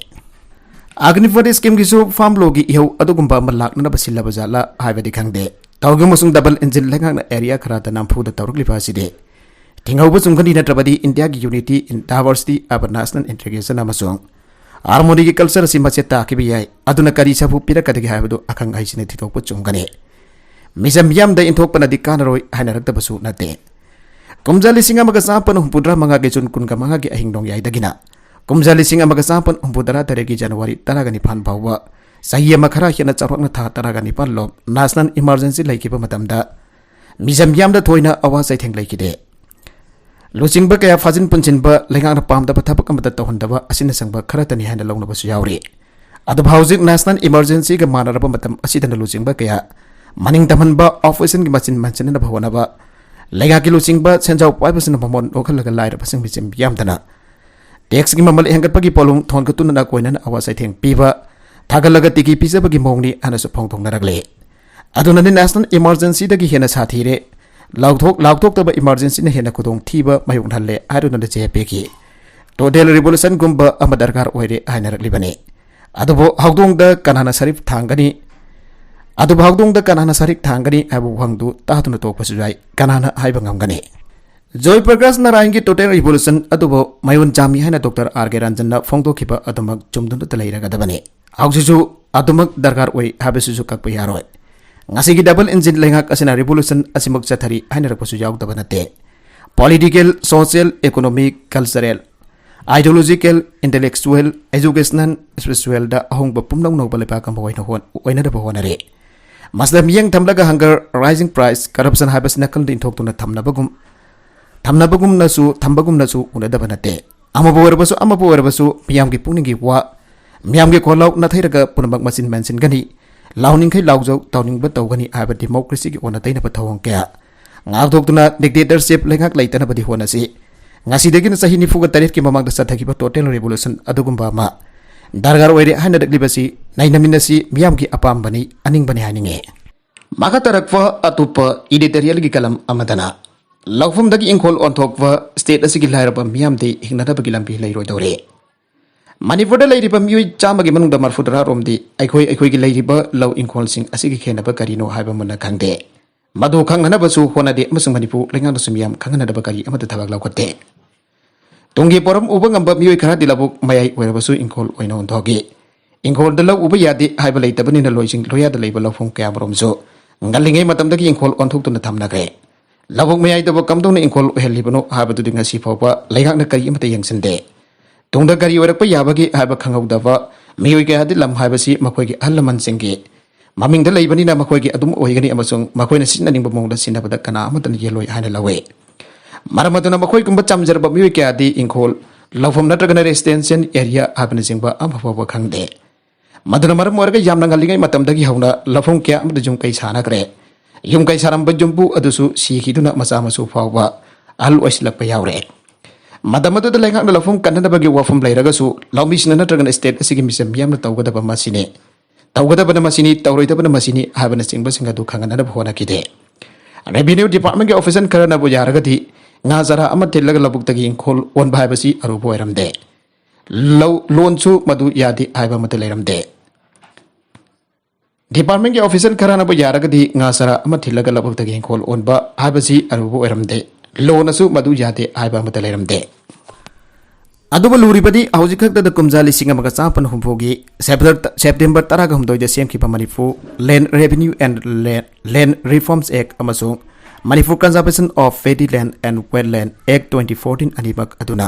ꯑꯒꯅꯤꯄꯊ ꯁ꯭ꯀꯤꯝꯒꯤꯁꯨ ꯐꯥꯝ ꯂꯣꯒꯤ ꯏꯍꯧ ꯑꯗꯨꯒꯨꯝꯕ ꯑꯃ ꯂꯥꯛꯅꯅꯕ ꯁꯤꯜꯂꯕ ꯖꯥꯠꯂꯥ ꯍꯥꯏꯕꯗꯤ ꯈꯪꯗꯦ꯫ ꯇꯧꯔꯤꯒꯨꯝꯕꯁꯨꯡ ꯗꯕꯜ ꯏꯟꯖꯤꯟ ꯂꯩꯉꯥꯛꯅ ꯑꯦꯔꯤꯌꯥ ꯈꯔꯗ ꯅꯝꯐꯨꯗ ꯇꯧꯔꯛꯂꯤꯕ ꯑꯁꯤꯗꯤ ꯊꯤꯡꯍꯧꯕ ꯆꯨꯝꯒꯅꯤ, ꯅꯠꯇ꯭ꯔꯕꯗꯤ ꯏꯟꯗꯤꯌꯥꯒꯤ unity in diversity of national integration ꯑꯃꯁꯨꯡ harmony ꯒꯤ culture ꯑꯁꯤ ꯃꯆꯦꯠ ꯇꯥꯈꯤꯕ ꯌꯥꯏ꯫ ꯑꯗꯨꯅ ꯀꯔꯤ ꯁꯥꯐꯨ ꯄꯤꯔꯛꯀꯗꯒꯦ ꯍꯥꯏꯕꯗꯨ ꯑꯈꯪ ꯑꯍꯩꯁꯤꯡꯅ ꯊꯤꯗꯣꯛꯄ ꯆꯨꯝꯒꯅꯤ꯫ ꯃꯤꯆꯝ ꯃꯤꯌꯥꯝꯗ ꯏꯟꯊꯣꯛꯄꯅꯗꯤ ꯀꯥꯟꯅꯔꯣꯏ ꯍꯥꯏꯅꯔꯛꯇꯕꯁꯨ ꯅꯠꯇꯦ꯫ ꯀꯨꯝꯖꯥ ꯂꯤꯁꯤꯡ ꯑꯃꯒ ꯆꯥꯃꯥꯄꯟ ꯍꯨꯝꯐꯨꯇꯔꯥ ꯃꯉꯥꯒꯤ ꯖꯨꯟ ꯀꯨꯟꯒ ꯃꯉꯥꯒꯤ ꯑꯍꯤꯡ ꯅꯣꯡꯌꯥꯏꯗꯒꯤꯅ ꯀꯨꯝꯖꯥ ꯂꯤꯁꯤꯡ ꯑꯃꯒ ꯆꯥꯃꯥꯄꯟ ꯍꯨꯝꯐꯨꯇꯔꯥ ꯇꯔꯦꯠꯀꯤ ꯖꯅꯋꯥꯔꯤ ꯇꯔꯥꯒ ꯅꯤꯄꯥꯟ ꯐꯥꯎꯕ ꯆꯍꯤ ꯑꯃ ꯈꯔ ꯍꯦꯟꯅ ꯆꯥꯎꯔꯥꯛꯅ ꯊꯥ ꯇꯔꯥꯒ ꯅꯤꯄꯥꯟ ꯂꯣꯝ national emergency ꯂꯩꯈꯤꯕ ꯃꯇꯝꯗ ꯃꯤꯖꯝ ꯌꯥꯝꯅ ꯊꯣꯏꯅ ꯑꯋꯥ ꯆꯩꯊꯦꯡ ꯂꯩꯈꯤꯗꯦ꯫ ꯂꯨꯆꯤꯡꯕ ꯀꯌꯥ ꯐꯥꯖꯤꯟ ꯄꯨꯟꯁꯤꯟꯕ, ꯂꯩꯉꯥꯛꯅ ꯄꯥꯝꯗꯕ ꯊꯕꯛ ꯑꯃꯠꯇ ꯇꯧꯍꯟꯗꯕ ꯑꯁꯤꯅꯆꯤꯡꯕ ꯈꯔꯇꯅꯤ ꯍꯥꯏꯅ ꯂꯧꯅꯕꯁꯨ ꯌꯥꯎꯔꯤ꯫ ꯑꯗꯨꯕꯨ ꯍꯧꯖꯤꯛ national emergencyꯒ ꯃꯥꯟꯅꯔꯕ ꯃꯇꯝ ꯑꯁꯤꯗꯅ ꯂꯨꯆꯤꯡꯕ ꯀꯌꯥ ꯃꯅꯤꯡ ꯇꯝꯍꯟꯕ, oppositionꯒꯤ ꯃꯆꯤꯟ ꯃꯟꯁꯤꯟꯅꯅꯕ ꯍꯣꯠꯅꯕ, ꯂꯩꯉꯥꯛꯀꯤ ꯂꯨꯆꯤꯡꯕ ꯁꯦꯟꯖꯥꯎ ꯄꯥꯏꯕꯁꯤꯡꯅ ꯃꯃꯣꯟ ꯅꯣꯛꯍꯜꯂꯒ ꯂꯥꯏꯔꯕꯁꯤꯡ ꯃꯤꯆꯝ ꯌꯥꯝꯗꯅ taxꯀꯤ ꯃꯃꯜ ꯍꯦꯟꯒꯠꯄꯒꯤ ꯄꯣꯠꯂꯨꯝ ꯊꯣꯟꯒꯠꯇꯨꯅ ꯅꯥꯀꯣꯏꯅꯅ ꯑꯋꯥ ꯆꯩꯊꯦꯡ ꯄꯤꯕ, ꯊꯥꯒꯠꯂꯒ ꯇꯤꯀꯤ ꯄꯤꯖꯕꯒꯤ ꯃꯑꯣꯡꯅꯤ ꯍꯥꯏꯅꯁꯨ ꯐꯣꯡꯗꯣꯛꯅꯔꯛꯂꯤ꯫ ꯑꯗꯨꯅꯅꯤ national emergencyꯗꯒꯤ ꯍꯦꯟꯅ ꯁꯥꯊꯤꯔꯦ, ꯂꯥꯎꯊꯣꯛ-, ꯂꯥꯎꯊꯣꯛꯇꯕ emergencyꯅ ꯍꯦꯟꯅ ꯈꯨꯗꯣꯡꯊꯤꯕ ꯃꯥꯌꯣꯛꯅꯍꯜꯂꯦ ꯍꯥꯏꯗꯨꯅ ꯖꯦ ꯑꯦꯐ ꯄꯤꯒꯤ total revolutionꯒꯨꯝꯕ ꯑꯃ ꯗꯔꯀꯥꯔ ꯑꯣꯏꯔꯦ ꯍꯥꯏꯅꯔꯛꯂꯤꯕꯅꯤ꯫ ꯑꯗꯨꯕꯨ ꯍꯧꯗꯣꯡꯗ ꯀꯅꯥꯅ ꯁꯔꯤꯐ ꯊꯥꯡꯒꯅꯤ? ꯑꯗꯨꯕꯨ ꯍꯧꯗꯣꯡꯗ ꯀꯅꯥꯅ ꯁꯔꯤꯐ ꯊꯥꯡꯒꯅꯤ ꯍꯥꯏꯕ ꯋꯥꯍꯪꯗꯨ ꯇꯥꯗꯨꯅ ꯇꯣꯛꯄꯁꯨ ꯌꯥꯏ, ꯀꯅꯥꯅ ꯍꯥꯏꯕ ꯉꯝꯒꯅꯤ? ꯖꯣꯏ ꯄ꯭ꯔꯀꯥꯁ ꯅꯥꯔꯥꯌꯟꯒꯤ total revolution ꯑꯗꯨꯕꯨ ꯃꯌꯣꯟ ꯆꯥꯝꯃꯤ ꯍꯥꯏꯅ ꯗꯣꯛꯇꯔ ꯑꯥꯔ ꯀꯦ ꯔꯟꯖꯟꯅ ꯐꯣꯡꯗꯣꯛꯈꯤꯕ ꯑꯗꯨꯃꯛ ꯆꯨꯝꯗꯨꯅꯇ ꯂꯩꯔꯒꯗꯕꯅꯤ꯫ ꯍꯧꯖꯤꯛꯁꯨ ꯑꯗꯨꯃꯛ ꯗꯔꯀꯥꯔ ꯑꯣꯏ ꯍꯥꯏꯕꯁꯤꯁꯨ ꯀꯛꯄ ꯌꯥꯔꯣꯏ꯫ ꯉꯁꯤꯒꯤ double engine ꯂꯩꯉꯥꯛ ꯑꯁꯤꯅ revolution ꯑꯁꯤꯃꯛ ꯆꯠꯊꯔꯤ ꯍꯥꯏꯅꯔꯛꯄꯁꯨ ꯌꯥꯎꯗꯕ ꯅꯠꯇꯦ꯫ Political, social, economic, cultural, ideological, intellectual, educational, spiritualꯗ ꯑꯍꯣꯡꯕ ꯄꯨꯝꯅꯃꯛ ꯅꯧꯕ ꯂꯩꯕꯥꯛ ꯑꯃ ꯑꯣꯏꯅ ꯍꯣꯠ-, ꯑꯣꯏꯅꯅꯕ ꯍꯣꯠꯅꯔꯤ꯫ ꯃꯁꯤꯗ ꯃꯤꯠꯌꯦꯡ ꯊꯝꯂꯒ hunger, rising price, corruption ꯍꯥꯏꯕꯁꯤ ꯅꯥꯀꯜꯗ ꯏꯟꯊꯣꯛꯇꯨꯅ ꯊꯝꯅꯕꯒꯨꯝ, ꯊꯝꯅꯕꯒꯨꯝꯅꯁꯨ, ꯊꯝꯕꯒꯨꯝꯅꯁꯨ ꯎꯅꯗꯕ ꯅꯠꯇꯦ꯫ ꯑꯃꯕꯨ ꯑꯣꯏꯔꯕꯁꯨ, ꯑꯃꯕꯨ ꯑꯣꯏꯔꯕꯁꯨ ꯃꯤꯌꯥꯝꯒꯤ ꯄꯨꯛꯅꯤꯡꯒꯤ ꯋꯥ, ꯃꯤꯌꯥꯝꯒꯤ ꯈꯣꯜꯂꯥꯎ ꯅꯥꯊꯩꯔꯒ ꯄꯨꯝꯅꯃꯛ ꯃꯆꯤꯟ ꯃꯦꯟꯁꯤꯟꯒꯅꯤ꯫ ꯂꯥꯎꯅꯤꯡꯈꯩ ꯂꯥꯎꯖꯧ, ꯇꯧꯅꯤꯡꯕ ꯇꯧꯒꯅꯤ ꯍꯥꯏꯕ democracyꯒꯤ ꯑꯣꯟꯅ ꯇꯩꯅꯕ ꯊꯧꯑꯣꯡ ꯀꯌꯥ ꯉꯥꯛꯊꯣꯛꯇꯨꯅ dictatorship ꯂꯩꯉꯥꯛ ꯂꯩꯇꯅꯕꯗꯤ ꯍꯣꯠꯅꯁꯤ꯫ ꯉꯁꯤꯗꯒꯤꯅ ꯆꯍꯤ ꯅꯤꯐꯨꯒ ꯇꯔꯦꯠꯀꯤ ꯃꯃꯥꯡꯗ ꯆꯠꯊꯈꯤꯕ total revolution ꯑꯗꯨꯒꯨꯝꯕ ꯑꯃ ꯗꯔꯀꯥꯔ ꯑꯣꯏꯔꯦ ꯍꯥꯏꯅꯔꯛꯂꯤꯕꯁꯤ ꯅꯩꯅꯃꯤꯟꯅꯁꯤ, ꯃꯤꯌꯥꯝꯒꯤ ꯑꯄꯥꯝꯕꯅꯤ, ꯑꯅꯤꯡꯕꯅꯤ ꯍꯥꯏꯅꯤꯡꯉꯤ꯫ ꯃꯈꯥ ꯇꯥꯔꯛꯄ ꯑꯇꯣꯞꯄ editorialꯒꯤ column ꯑꯃꯗꯅ ꯂꯧꯐꯝꯗꯒꯤ ꯏꯪꯈꯣꯜ ꯑꯣꯟꯊꯣꯛꯄ, state ꯑꯁꯤꯒꯤ ꯂꯥꯏꯔꯕ ꯃꯤꯌꯥꯝꯗꯤ ꯍꯤꯡꯅꯅꯕꯒꯤ ꯂꯝꯕꯤ ꯂꯩꯔꯣꯏꯗꯧꯔꯦ꯫ ꯃꯅꯤꯄꯨꯔꯗ ꯂꯩꯔꯤꯕ ꯃꯤꯑꯣꯏ ꯆꯥꯝꯃꯒꯤ ꯃꯅꯨꯡꯗ ꯃꯔꯤꯐꯨ ꯇꯔꯥ ꯔꯣꯝꯗꯤ ꯑꯩꯈꯣꯏ ꯑꯩꯈꯣꯏꯒꯤ ꯂꯩꯔꯤꯕ ꯂꯧ ꯏꯪꯈꯣꯜꯁꯤꯡ ꯑꯁꯤꯒꯤ ꯈꯦꯠꯅꯕ ꯀꯔꯤꯅꯣ ꯍꯥꯏꯕ ꯃꯨꯟꯅ ꯈꯪꯗꯦ꯫ ꯃꯗꯨ ꯈꯪꯅꯅꯕꯁꯨ ꯍꯣꯠꯅꯗꯦ ꯑꯃꯁꯨꯡ ꯃꯅꯤꯄꯨꯔ ꯂꯩꯉꯥꯛꯅꯁꯨ ꯃꯤꯌꯥꯝ ꯈꯪꯍꯟꯅꯅꯕ ꯀꯔꯤ ꯑꯃꯠꯇ ꯊꯕꯛ ꯂꯧꯈꯠꯇꯦ꯫ ꯇꯨꯡꯒꯤ ꯄꯣꯔꯝ ꯎꯕ ꯉꯝꯕ ꯃꯤꯑꯣꯏ ꯈꯔꯗꯤ ꯂꯧꯕꯨꯛ ꯃꯌꯥꯏ ꯑꯣꯏꯔꯕꯁꯨ ꯏꯪꯈꯣꯜ ꯑꯣꯏꯅ ꯑꯣꯟꯊꯣꯛꯏ꯫ ꯏꯪꯈꯣꯜꯗ ꯂꯧ ꯎꯕ ꯌꯥꯗꯦ ꯍꯥꯏꯕ ꯂꯩꯇꯕꯅꯤꯅ ꯂꯣꯏꯁꯤꯡ ꯂꯣꯌꯥꯗ ꯂꯩꯕ ꯂꯧꯐꯝ ꯀꯌꯥꯃꯔꯨꯝꯁꯨ ꯉꯜꯂꯤꯉꯩ ꯃꯇꯝꯗꯒꯤ ꯏꯪꯈꯣꯜ ꯑꯣꯟꯊꯣꯛꯇꯨꯅ ꯊꯝꯅꯈ꯭ꯔꯦ꯫ ꯂꯧꯕꯨꯛ ꯃꯌꯥꯏꯗꯕꯨ ꯀꯝꯗꯧꯅ ꯏꯪꯈꯣꯜ ꯑꯣꯏꯍꯜꯂꯤꯕꯅꯣ ꯍꯥꯏꯕꯗꯨꯗꯤ ꯉꯁꯤ ꯐꯥꯎꯕ ꯂꯩꯉꯥꯛꯅ ꯀꯔꯤ ꯑꯃꯠꯇ ꯌꯦꯡꯁꯤꯟꯗꯦ꯫ ꯇꯨꯡꯗ ꯀꯔꯤ ꯑꯣꯏꯔꯛꯄ ꯌꯥꯕꯒꯦ ꯍꯥꯏꯕ ꯈꯪꯍꯧꯗꯕ, ꯃꯤꯑꯣꯏ ꯀꯌꯥꯗꯤ ꯂꯝ ꯍꯥꯏꯕꯁꯤ ꯃꯈꯣꯏꯒꯤ ꯑꯍꯜ ꯂꯃꯟꯁꯤꯡꯒꯤ ꯃꯃꯤꯡꯗ ꯂꯩꯕꯅꯤꯅ ꯃꯈꯣꯏꯒꯤ ꯑꯗꯨꯝ ꯑꯣꯏꯒꯅꯤ ꯑꯃꯁꯨꯡ ꯃꯈꯣꯏꯅ ꯁꯤꯖꯤꯟꯅꯅꯤꯡꯕ ꯃꯑꯣꯡꯗ ꯁꯤꯖꯤꯟꯅꯕꯗ ꯀꯅꯥ ꯑꯃꯠꯇꯅ ꯌꯦꯜꯂꯣꯏ ꯍꯥꯏꯅ ꯂꯧꯏ꯫ ꯃꯔꯝ ꯑꯗꯨꯅ ꯃꯈꯣꯏꯒꯨꯝꯕ ꯆꯝꯖꯔꯕ ꯃꯤꯑꯣꯏ ꯀꯌꯥꯗꯤ ꯏꯪꯈꯣꯜ, ꯂꯧꯐꯝ ꯅꯠꯇ꯭ꯔꯒꯅ residential area ꯍꯥꯏꯕꯅꯆꯤꯡꯕ ꯑꯃ ꯐꯥꯎꯕ ꯈꯪꯗꯦ꯫ ꯃꯗꯨꯅ ꯃꯔꯝ ꯑꯣꯏꯔꯒ ꯌꯥꯝꯅ ꯉꯜꯂꯤꯉꯩ ꯃꯇꯝꯗꯒꯤ ꯍꯧꯅ ꯂꯧꯐꯝ ꯀꯌꯥ ꯑꯃꯗ ꯌꯨꯝ ꯀꯩ ꯁꯥꯅꯈ꯭ꯔꯦ꯫ ꯌꯨꯝ ꯀꯩ ꯁꯥꯔꯝꯕ ꯌꯨꯝꯕꯨ ꯑꯗꯨꯁꯨ ꯁꯤꯈꯤꯗꯨꯅ ꯃꯆꯥ ꯃꯁꯨ ꯐꯥꯎꯕ ꯑꯍꯜ ꯑꯣꯏꯁꯤꯜꯂꯛꯄ ꯌꯥꯎꯔꯦ꯫ ꯃꯇꯝ ꯑꯗꯨꯗ ꯂꯩꯉꯥꯛꯅ ꯂꯧꯐꯝ ꯀꯟꯅꯅꯕꯒꯤ ꯋꯥꯐꯝ ꯂꯩꯔꯒꯁꯨ ꯂꯧꯃꯤꯁꯤꯡꯅ ꯅꯠꯇ꯭ꯔꯒꯅ state ꯑꯁꯤꯒꯤ ꯃꯤꯆꯝ ꯃꯤꯌꯥꯝꯅ ꯇꯧꯒꯗꯕ ꯃꯁꯤꯅꯤ, ꯇꯧꯒꯗꯕꯅ ꯃꯁꯤꯅꯤ, ꯇꯧꯔꯣꯏꯗꯕꯅ ꯃꯁꯤꯅꯤ ꯍꯥꯏꯕꯅꯆꯤꯡꯕꯁꯤꯡ ꯑꯗꯨ ꯈꯪꯍꯟꯅꯕ ꯍꯣꯠꯅꯈꯤꯗꯦ꯫ Revenue Department ꯀꯤ officer ꯈꯔꯅꯕꯨ ꯌꯥꯔꯒꯗꯤ ꯉꯥ ꯆꯔꯥ ꯑꯃ ꯊꯤꯜꯂꯒ ꯂꯧꯕꯨꯛꯇꯒꯤ ꯏꯪꯈꯣꯜ ꯑꯣꯟꯕ ꯍꯥꯏꯕꯁꯤ ꯑꯔꯨꯕ ꯑꯣꯏꯔꯝꯗꯦ꯫ ꯂꯧ ꯂꯣꯟꯁꯨ ꯃꯗꯨ ꯌꯥꯗꯦ ꯍꯥꯏꯕ ꯑꯃꯠꯇ ꯂꯩꯔꯝꯗꯦ꯫ Department ꯀꯤ officer ꯈꯔꯅꯕꯨ ꯌꯥꯔꯒꯗꯤ ꯉꯥ ꯆꯔꯥ ꯑꯃ ꯊꯤꯜꯂꯒ ꯂꯧꯕꯨꯛꯇꯒꯤ ꯏꯪꯈꯣꯜ ꯑꯣꯟꯕ ꯍꯥꯏꯕꯁꯤ ꯑꯔꯨꯕ ꯑꯣꯏꯔꯝꯗꯦ꯫ ꯂꯣꯟꯅꯁꯨ ꯃꯗꯨ ꯌꯥꯗꯦ ꯍꯥꯏꯕ ꯑꯃꯠꯇ ꯂꯩꯔꯝꯗꯦ꯫ ꯑꯗꯨꯕꯨ ꯂꯨꯔꯤꯕꯗꯤ ꯍꯧꯖꯤꯛ ꯈꯛꯇꯗ ꯀꯨꯝꯖꯥ ꯂꯤꯁꯤꯡ ꯑꯃꯒ ꯆꯥꯃꯥꯄꯟ ꯍꯨꯝꯐꯨꯒꯤ September, September ꯇꯔꯥꯒ ꯍꯨꯝꯗꯣꯏꯗ ꯁꯦꯝꯈꯤꯕ Manipur Land Revenue and Land, Land Reforms Act ꯑꯃꯁꯨꯡ Manipur Conservation of Paddy Land and Wetland Act twenty fourteen ꯑꯅꯤꯃꯛ ꯑꯗꯨꯅ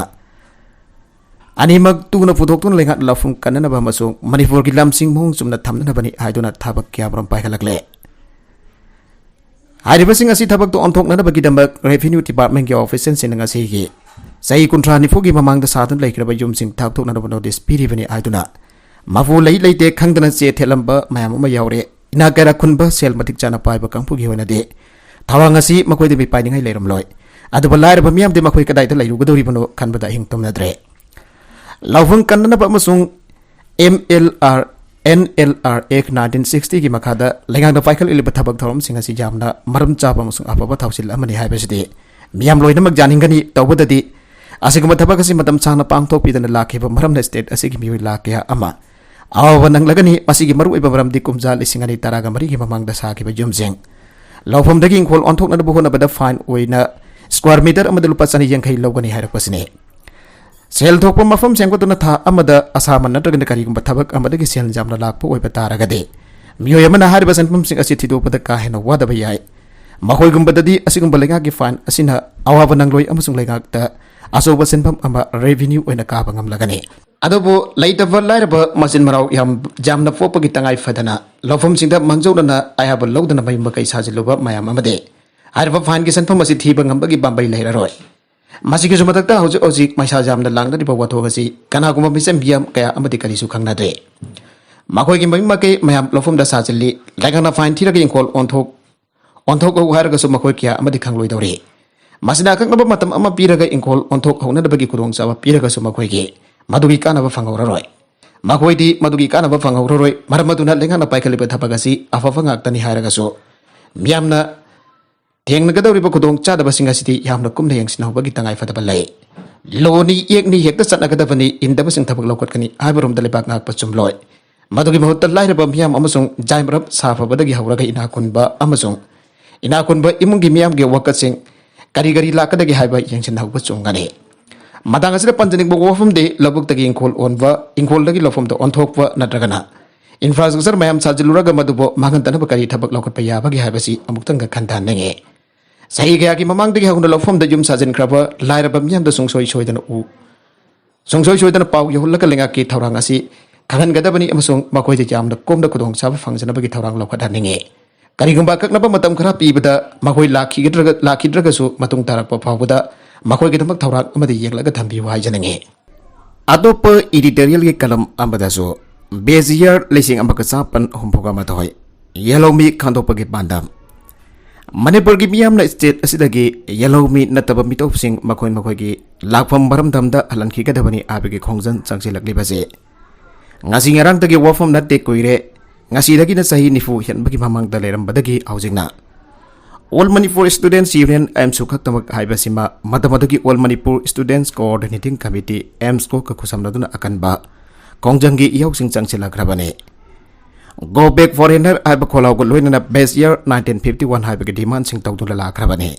ꯑꯅꯤꯃꯛ ꯇꯨꯅ ꯄꯨꯊꯣꯛꯇꯨꯅ ꯂꯩꯉꯥꯛ ꯂꯧꯐꯝ ꯀꯟꯅꯅꯕ ꯑꯃꯁꯨꯡ ꯃꯅꯤꯄꯨꯔꯒꯤ ꯂꯝꯁꯤꯡ ꯃꯑꯣꯡ ꯆꯨꯝꯅ ꯊꯝꯅꯅꯕꯅꯤ ꯍꯥꯏꯗꯨꯅ ꯊꯕꯛ ꯀꯌꯥꯃꯔꯨꯝ ꯄꯥꯏꯈꯠꯂꯛꯂꯦ꯫ ꯍꯥꯏꯔꯤꯕꯁꯤꯡ ꯑꯁꯤ ꯊꯕꯛꯇ ꯑꯣꯟꯊꯣꯛꯅꯅꯕꯒꯤꯗꯃꯛ Revenue Department ꯀꯤ officer ꯁꯤꯡꯅ ꯉꯁꯤꯒꯤ ꯆꯍꯤ ꯀꯨꯟꯊ꯭ꯔꯥ ꯅꯤꯐꯨꯒꯤ ꯃꯃꯥꯡꯗ ꯁꯥꯗꯨꯅ ꯂꯩꯈ꯭ꯔꯕ ꯌꯨꯝꯁꯤꯡ ꯊꯥꯛꯊꯣꯛꯅꯅꯕ notice ꯄꯤꯔꯤꯕꯅꯤ ꯍꯥꯏꯗꯨꯅ ꯃꯄꯨ ꯂꯩ ꯂꯩꯇꯦ ꯈꯪꯗꯅ ꯆꯦ ꯊꯦꯠꯂꯝꯕ ꯃꯌꯥꯝ ꯑꯃ ꯌꯥꯎꯔꯦ꯫ ꯏꯅꯥꯛ ꯀꯩꯔꯥꯛ ꯈꯨꯟꯕ ꯁꯦꯜ ꯃꯇꯤꯛ ꯆꯥꯅ ꯄꯥꯏꯕ ꯀꯥꯡꯕꯨꯒꯤ ꯑꯣꯏꯅꯗꯤ ꯊꯧꯔꯥꯡ ꯑꯁꯤ ꯃꯈꯣꯏꯗ ꯃꯤꯄꯥꯏꯅꯤꯡꯉꯥꯏ ꯂꯩꯔꯝꯂꯣꯏ꯫ ꯑꯗꯨꯕꯨ ꯂꯥꯏꯔꯕ ꯃꯤꯌꯥꯝꯗꯤ ꯃꯈꯣꯏ ꯀꯗꯥꯏꯗ ꯂꯩꯔꯨꯒꯗꯧꯔꯤꯕꯅꯣ ꯈꯟꯕꯗ ꯑꯍꯤꯡ ꯇꯨꯝꯅꯗ꯭ꯔꯦ꯫ ꯂꯧꯐꯝ ꯀꯟꯅꯅꯕ ꯑꯃꯁꯨꯡ M L R, N L R Act nineteen sixty ꯒꯤ ꯃꯈꯥꯗ ꯂꯩꯉꯥꯛꯅ ꯄꯥꯏꯈꯠꯂꯛꯂꯤꯕ ꯊꯕꯛ ꯊꯧꯔꯝꯁꯤꯡ ꯑꯁꯤ ꯌꯥꯝꯅ ꯃꯔꯝ ꯆꯥꯕ ꯑꯃꯁꯨꯡ ꯑꯐꯕ ꯊꯧꯁꯤꯜ ꯑꯃꯅꯤ ꯍꯥꯏꯕꯁꯤꯗꯤ ꯃꯤꯌꯥꯝ ꯂꯣꯏꯅꯃꯛ ꯌꯥꯅꯤꯡꯒꯅꯤ꯫ ꯇꯧꯕꯗꯗꯤ ꯑꯁꯤꯒꯨꯝꯕ ꯊꯕꯛ ꯑꯁꯤ ꯃꯇꯝ ꯁꯥꯡꯅ ꯄꯥꯡꯊꯣꯛꯄꯤꯗꯅ ꯂꯥꯛꯈꯤꯕ ꯃꯔꯝꯅ state ꯑꯁꯤꯒꯤ ꯃꯤꯑꯣꯏ ꯂꯥꯈ ꯀꯌꯥ ꯑꯃ ꯑꯋꯥꯕ ꯅꯪꯂꯒꯅꯤ꯫ ꯃꯁꯤꯒꯤ ꯃꯔꯨꯑꯣꯏꯕ ꯃꯔꯝꯗꯤ ꯀꯨꯝꯖꯥ ꯂꯤꯁꯤꯡ ꯑꯅꯤ ꯇꯔꯥꯒ ꯃꯔꯤꯒꯤ ꯃꯃꯥꯡꯗ ꯁꯥꯈꯤꯕ ꯌꯨꯝꯁꯤꯡ ꯂꯧꯐꯝꯗꯒꯤ ꯏꯪꯈꯣꯜ ꯑꯣꯟꯊꯣꯛꯅꯅꯕ ꯍꯣꯠꯅꯕꯗ fine ꯑꯣꯏꯅ square meter ꯑꯃꯗ ꯂꯨꯄꯥ ꯆꯅꯤ ꯌꯥꯡꯈꯩ ꯂꯧꯒꯅꯤ ꯍꯥꯏꯔꯛꯄꯁꯤꯅꯤ꯫ ꯁꯦꯜ ꯊꯣꯛꯄ ꯃꯐꯝ ꯁꯦꯝꯒꯠꯇꯨꯅ ꯊꯥ ꯑꯃꯗ ꯑꯁꯥꯃꯟ ꯅꯠꯇ꯭ꯔꯒꯅ ꯀꯔꯤꯒꯨꯝꯕ ꯊꯕꯛ ꯑꯃꯗꯒꯤ ꯁꯦꯜ ꯌꯥꯝꯅ ꯂꯥꯛꯄ ꯑꯣꯏꯕ ꯇꯥꯔꯒꯗꯤ ꯃꯤꯑꯣꯏ ꯑꯃꯅ ꯍꯥꯏꯔꯤꯕ ꯁꯦꯟꯐꯝꯁꯤꯡ ꯑꯁꯤ ꯊꯤꯗꯣꯛꯄꯗ ꯀꯥ ꯍꯦꯟꯅ ꯋꯥꯗꯕ ꯌꯥꯏ꯫ ꯃꯈꯣꯏꯒꯨꯝꯕꯗꯗꯤ ꯑꯁꯤꯒꯨꯝꯕ ꯂꯩꯉꯥꯛꯀꯤ fine ꯑꯁꯤꯅ ꯑꯋꯥꯕ ꯅꯪꯂꯣꯏ ꯑꯃꯁꯨꯡ ꯂꯩꯉꯥꯛꯇ ꯑꯆꯧꯕ ꯁꯦꯟꯐꯝ ꯑꯃ revenue ꯑꯣꯏꯅ ꯀꯥꯕ ꯉꯝꯂꯒꯅꯤ꯫ ꯑꯗꯨꯕꯨ ꯂꯩꯇꯕ ꯂꯥꯏꯔꯕ ꯃꯆꯤꯟ ꯃꯅꯥꯎ ꯌꯥꯝ ꯌꯥꯝꯅ ꯄꯣꯛꯄꯒꯤ ꯇꯉꯥꯏ ꯐꯗꯅ ꯂꯧꯐꯝꯁꯤꯡꯗ ꯃꯥꯡꯖꯧꯅꯅ ꯑꯌꯥꯕ ꯂꯧꯗꯅ ꯃꯌꯨꯝ ꯃꯀꯩ ꯁꯥꯖꯤꯜꯂꯨꯕ ꯃꯌꯥꯝ ꯑꯃꯗꯤ ꯍꯥꯏꯔꯤꯕ ꯐꯥꯏꯟꯒꯤ ꯁꯦꯟꯐꯝ ꯑꯁꯤ ꯊꯤꯕ ꯉꯝꯕꯒꯤ ꯄꯥꯝꯕꯩ ꯂꯩꯔꯔꯣꯏ꯫ ꯃꯁꯤꯒꯤꯁꯨ ꯃꯊꯛꯇ ꯍꯧꯖꯤꯛ ꯍꯧꯖꯤꯛ ꯃꯩꯁꯥ ꯌꯥꯝꯅ ꯂꯥꯡꯅꯔꯤꯕ ꯋꯥꯊꯣꯛ ꯑꯁꯤ ꯀꯅꯥꯒꯨꯝꯕ ꯃꯤꯆꯝ ꯃꯤꯌꯥꯝ ꯀꯌꯥ ꯑꯃꯗꯤ ꯀꯔꯤꯁꯨ ꯈꯪꯅꯗ꯭ꯔꯤ꯫ ꯃꯈꯣꯏꯒꯤ ꯃꯌꯨꯝ ꯃꯀꯩ ꯃꯌꯥꯝ ꯂꯧꯐꯝꯗ ꯁꯥꯖꯤꯜꯂꯤ, ꯂꯩꯉꯥꯛꯅ ꯐꯥꯏꯟ ꯊꯤꯔꯒ ꯏꯪꯈꯣꯜ ꯑꯣꯟꯊꯣꯛ ꯑꯣꯟꯊꯣꯛꯂꯛꯎ ꯍꯥꯏꯔꯒꯁꯨ ꯃꯈꯣꯏ ꯀꯌꯥ ꯑꯃꯗꯤ ꯈꯪꯂꯣꯏꯗꯧꯔꯤ꯫ ꯃꯁꯤꯅ ꯑꯀꯛꯅꯕ ꯃꯇꯝ ꯑꯃ ꯄꯤꯔꯒ ꯏꯪꯈꯣꯜ ꯑꯣꯟꯊꯣꯛ ꯍꯧꯅꯅꯕꯒꯤ ꯈꯨꯗꯣꯡꯆꯥꯕ ꯄꯤꯔꯒꯁꯨ ꯃꯈꯣꯏꯒꯤ ꯃꯗꯨꯒꯤ ꯀꯥꯟꯅꯕ ꯐꯪꯍꯧꯔꯔꯣꯏ꯫ ꯃꯈꯣꯏꯗꯤ ꯃꯗꯨꯒꯤ ꯀꯥꯟꯅꯕ ꯐꯪꯍꯧꯔꯔꯣꯏ꯫ ꯃꯔꯝ ꯑꯗꯨꯅ ꯂꯩꯉꯥꯛꯅ ꯄꯥꯏꯈꯠꯂꯤꯕ ꯊꯕꯛ ꯑꯁꯤ ꯑꯐꯕ ꯉꯥꯛꯇꯅꯤ ꯍꯥꯏꯔꯒꯁꯨ ꯃꯤꯌꯥꯝꯅ ꯊꯦꯡꯅꯒꯗꯧꯔꯤꯕ ꯈꯨꯗꯣꯡꯆꯥꯗꯕꯁꯤꯡ ꯑꯁꯤꯗꯤ ꯌꯥꯝꯅ ꯀꯨꯞꯅ ꯌꯦꯡꯁꯤꯟꯍꯧꯕꯒꯤ ꯇꯉꯥꯏꯐꯗꯕ ꯂꯩ꯫ ꯂꯣꯅꯤ ꯌꯦꯛꯅꯤ ꯍꯦꯛꯇ ꯆꯠꯅꯒꯗꯕꯅꯤ, ꯏꯟꯗꯕꯁꯤꯡ ꯊꯕꯛ ꯂꯧꯈꯠꯀꯅꯤ ꯍꯥꯏꯕꯔꯣꯝꯗ ꯂꯩꯕꯥꯛ ꯉꯥꯛꯄ ꯆꯨꯝꯂꯣꯏ꯫ ꯃꯗꯨꯒꯤ ꯃꯍꯨꯠꯇ ꯂꯥꯏꯔꯕ ꯃꯤꯌꯥꯝ ꯑꯃꯁꯨꯡ ꯖꯥꯏꯃꯔꯞ ꯁꯥꯐꯕꯗꯒꯤ ꯍꯧꯔꯒ ꯏꯅꯥꯛ ꯈꯨꯟꯕ ꯑꯃꯁꯨꯡ ꯏꯅꯥꯛ ꯈꯨꯟꯕ ꯏꯃꯨꯡꯒꯤ ꯃꯤꯌꯥꯝꯒꯤ ꯋꯥꯀꯠꯁꯤꯡ ꯀꯔꯤ ꯀꯔꯤ ꯂꯥꯛꯀꯗꯒꯦ ꯍꯥꯏꯕ ꯌꯦꯡꯁꯤꯟꯍꯧꯕ ꯆꯨꯝꯒꯅꯤ꯫ ꯃꯇꯥꯡ ꯑꯁꯤꯗ ꯄꯟꯖꯅꯤꯡꯕ ꯋꯥꯐꯝꯗꯤ ꯂꯧꯕꯨꯛꯇꯒꯤ ꯏꯪꯈꯣꯜ ꯑꯣꯟꯕ, ꯏꯪꯈꯣꯜꯗꯒꯤ ꯂꯧꯐꯝꯗ ꯑꯣꯟꯊꯣꯛꯄ ꯅꯠꯇ꯭ꯔꯒꯅ ꯏꯟꯐ꯭ꯔꯥꯁ꯭ꯇ꯭ꯔꯛꯆꯔ ꯃꯌꯥꯝ ꯁꯥꯖꯤꯜꯂꯨꯔꯒ ꯃꯗꯨꯕꯨ ꯃꯥꯡꯍꯟꯗꯅꯕ ꯀꯔꯤ ꯊꯕꯛ ꯂꯧꯈꯠꯄ ꯌꯥꯕꯒꯦ ꯍꯥꯏꯕꯁꯤ ꯑꯃꯨꯛꯇꯪꯒ ꯈꯟꯊꯍꯟꯅꯤꯡꯉꯤ꯫ ꯆꯍꯤ ꯀꯌꯥꯒꯤ ꯃꯃꯥꯡꯗꯒꯤ ꯍꯧꯅ ꯂꯧꯐꯝꯗ ꯌꯨꯝ ꯁꯥꯖꯤꯟꯈ꯭ꯔꯕ ꯂꯥꯏꯔꯕ ꯃꯤꯌꯥꯝꯗ ꯁꯨꯡꯁꯣꯏ ꯁꯣꯏꯗꯅ ꯎ ꯁꯨꯡꯁꯣꯏ ꯁꯣꯏꯗꯅ ꯄꯥꯎ ꯌꯧꯍꯜꯂꯒ ꯂꯩꯉꯥꯛꯀꯤ ꯊꯧꯔꯥꯡ ꯑꯁꯤ ꯈꯪꯍꯟꯒꯗꯕꯅꯤ ꯑꯃꯁꯨꯡ ꯃꯈꯣꯏꯗ ꯌꯥꯝꯅ ꯀꯣꯝꯅ ꯈꯨꯗꯣꯡꯆꯥꯕ ꯐꯪꯖꯅꯕꯒꯤ ꯊꯧꯔꯥꯡ ꯂꯧꯈꯠꯍꯟꯅꯤꯡꯉꯤ꯫ ꯀꯔꯤꯒꯨꯝꯕ ꯑꯀꯛꯅꯕ ꯃꯇꯝ ꯈꯔ ꯄꯤꯕꯗ ꯃꯈꯣꯏ ꯂꯥꯛꯈꯤꯒꯗ꯭ꯔꯒ-, ꯂꯥꯛꯈꯤꯗ꯭ꯔꯒꯁꯨ ꯃꯇꯨꯡ ꯇꯥꯔꯛꯄ ꯐꯥꯎꯕꯗ ꯃꯈꯣꯏꯒꯤꯗꯃꯛ ꯊꯧꯔꯥꯡ ꯑꯃꯗꯤ ꯌꯦꯡꯂꯒ ꯊꯝꯕꯤꯌꯨ ꯍꯥꯏꯖꯅꯤꯡꯉꯤ꯫ ꯑꯇꯣꯞꯄ editorialꯒꯤ column ꯑꯃꯗꯁꯨ base year ꯂꯤꯁꯤꯡ ꯑꯃꯒ ꯆꯥꯃꯥꯄꯟ ꯍꯨꯝꯐꯨꯒ ꯃꯥꯊꯣꯏ, ꯌꯦꯜꯍꯧꯃꯤ ꯈꯟꯗꯣꯛꯄꯒꯤ ꯄꯥꯟꯗꯝ꯫ ꯃꯅꯤꯄꯨꯔꯒꯤ ꯃꯤꯌꯥꯝꯅ state ꯑꯁꯤꯗꯒꯤ ꯌꯦꯜꯍꯧꯃꯤ ꯅꯠꯇꯕ ꯃꯤꯇꯣꯞꯁꯤꯡ ꯃꯈꯣꯏ ꯃꯈꯣꯏꯒꯤ ꯂꯥꯛꯐꯝ ꯃꯔꯝꯗꯝꯗ ꯍꯜꯍꯟꯈꯤꯒꯗꯕꯅꯤ ꯍꯥꯏꯕꯒꯤ ꯈꯣꯡꯖꯪ ꯆꯪꯁꯤꯜꯂꯛꯂꯤꯕꯁꯤ ꯉꯁꯤ ꯉꯔꯥꯡꯗꯒꯤ ꯋꯥꯐꯝ ꯅꯠꯇꯦ, ꯀꯨꯏꯔꯦ꯫ ꯉꯁꯤꯗꯒꯤꯅ ꯆꯍꯤ ꯅꯤꯐꯨ ꯍꯦꯟꯕꯒꯤ ꯃꯃꯥꯡꯗ ꯂꯩꯔꯝꯕꯗꯒꯤ ꯍꯧꯖꯤꯛꯅ All Manipur Students Union, ꯑꯦꯝꯁꯨ ꯈꯛꯇꯃꯛ ꯍꯥꯏꯕꯁꯤꯃ ꯃꯇꯝ ꯑꯗꯨꯒꯤ All Manipur Students Coordinating Committee, ꯑꯦꯝꯁꯀꯣꯒ ꯈꯨꯠꯁꯝꯅꯗꯨꯅ ꯑꯀꯟꯕ ꯈꯣꯡꯖꯪꯒꯤ ꯏꯍꯧꯁꯤꯡ ꯆꯪꯁꯤꯜꯂꯛꯈ꯭ꯔꯕꯅꯤ꯫ Go Back Foreigner ꯍꯥꯏꯕ ꯈꯣꯜꯂꯥꯎꯒ ꯂꯣꯏꯅꯅ base year nineteen fifty one ꯍꯥꯏꯕꯒꯤ demandꯁꯤꯡ ꯇꯧꯗꯨꯅ ꯂꯥꯛꯈ꯭ꯔꯕꯅꯤ꯫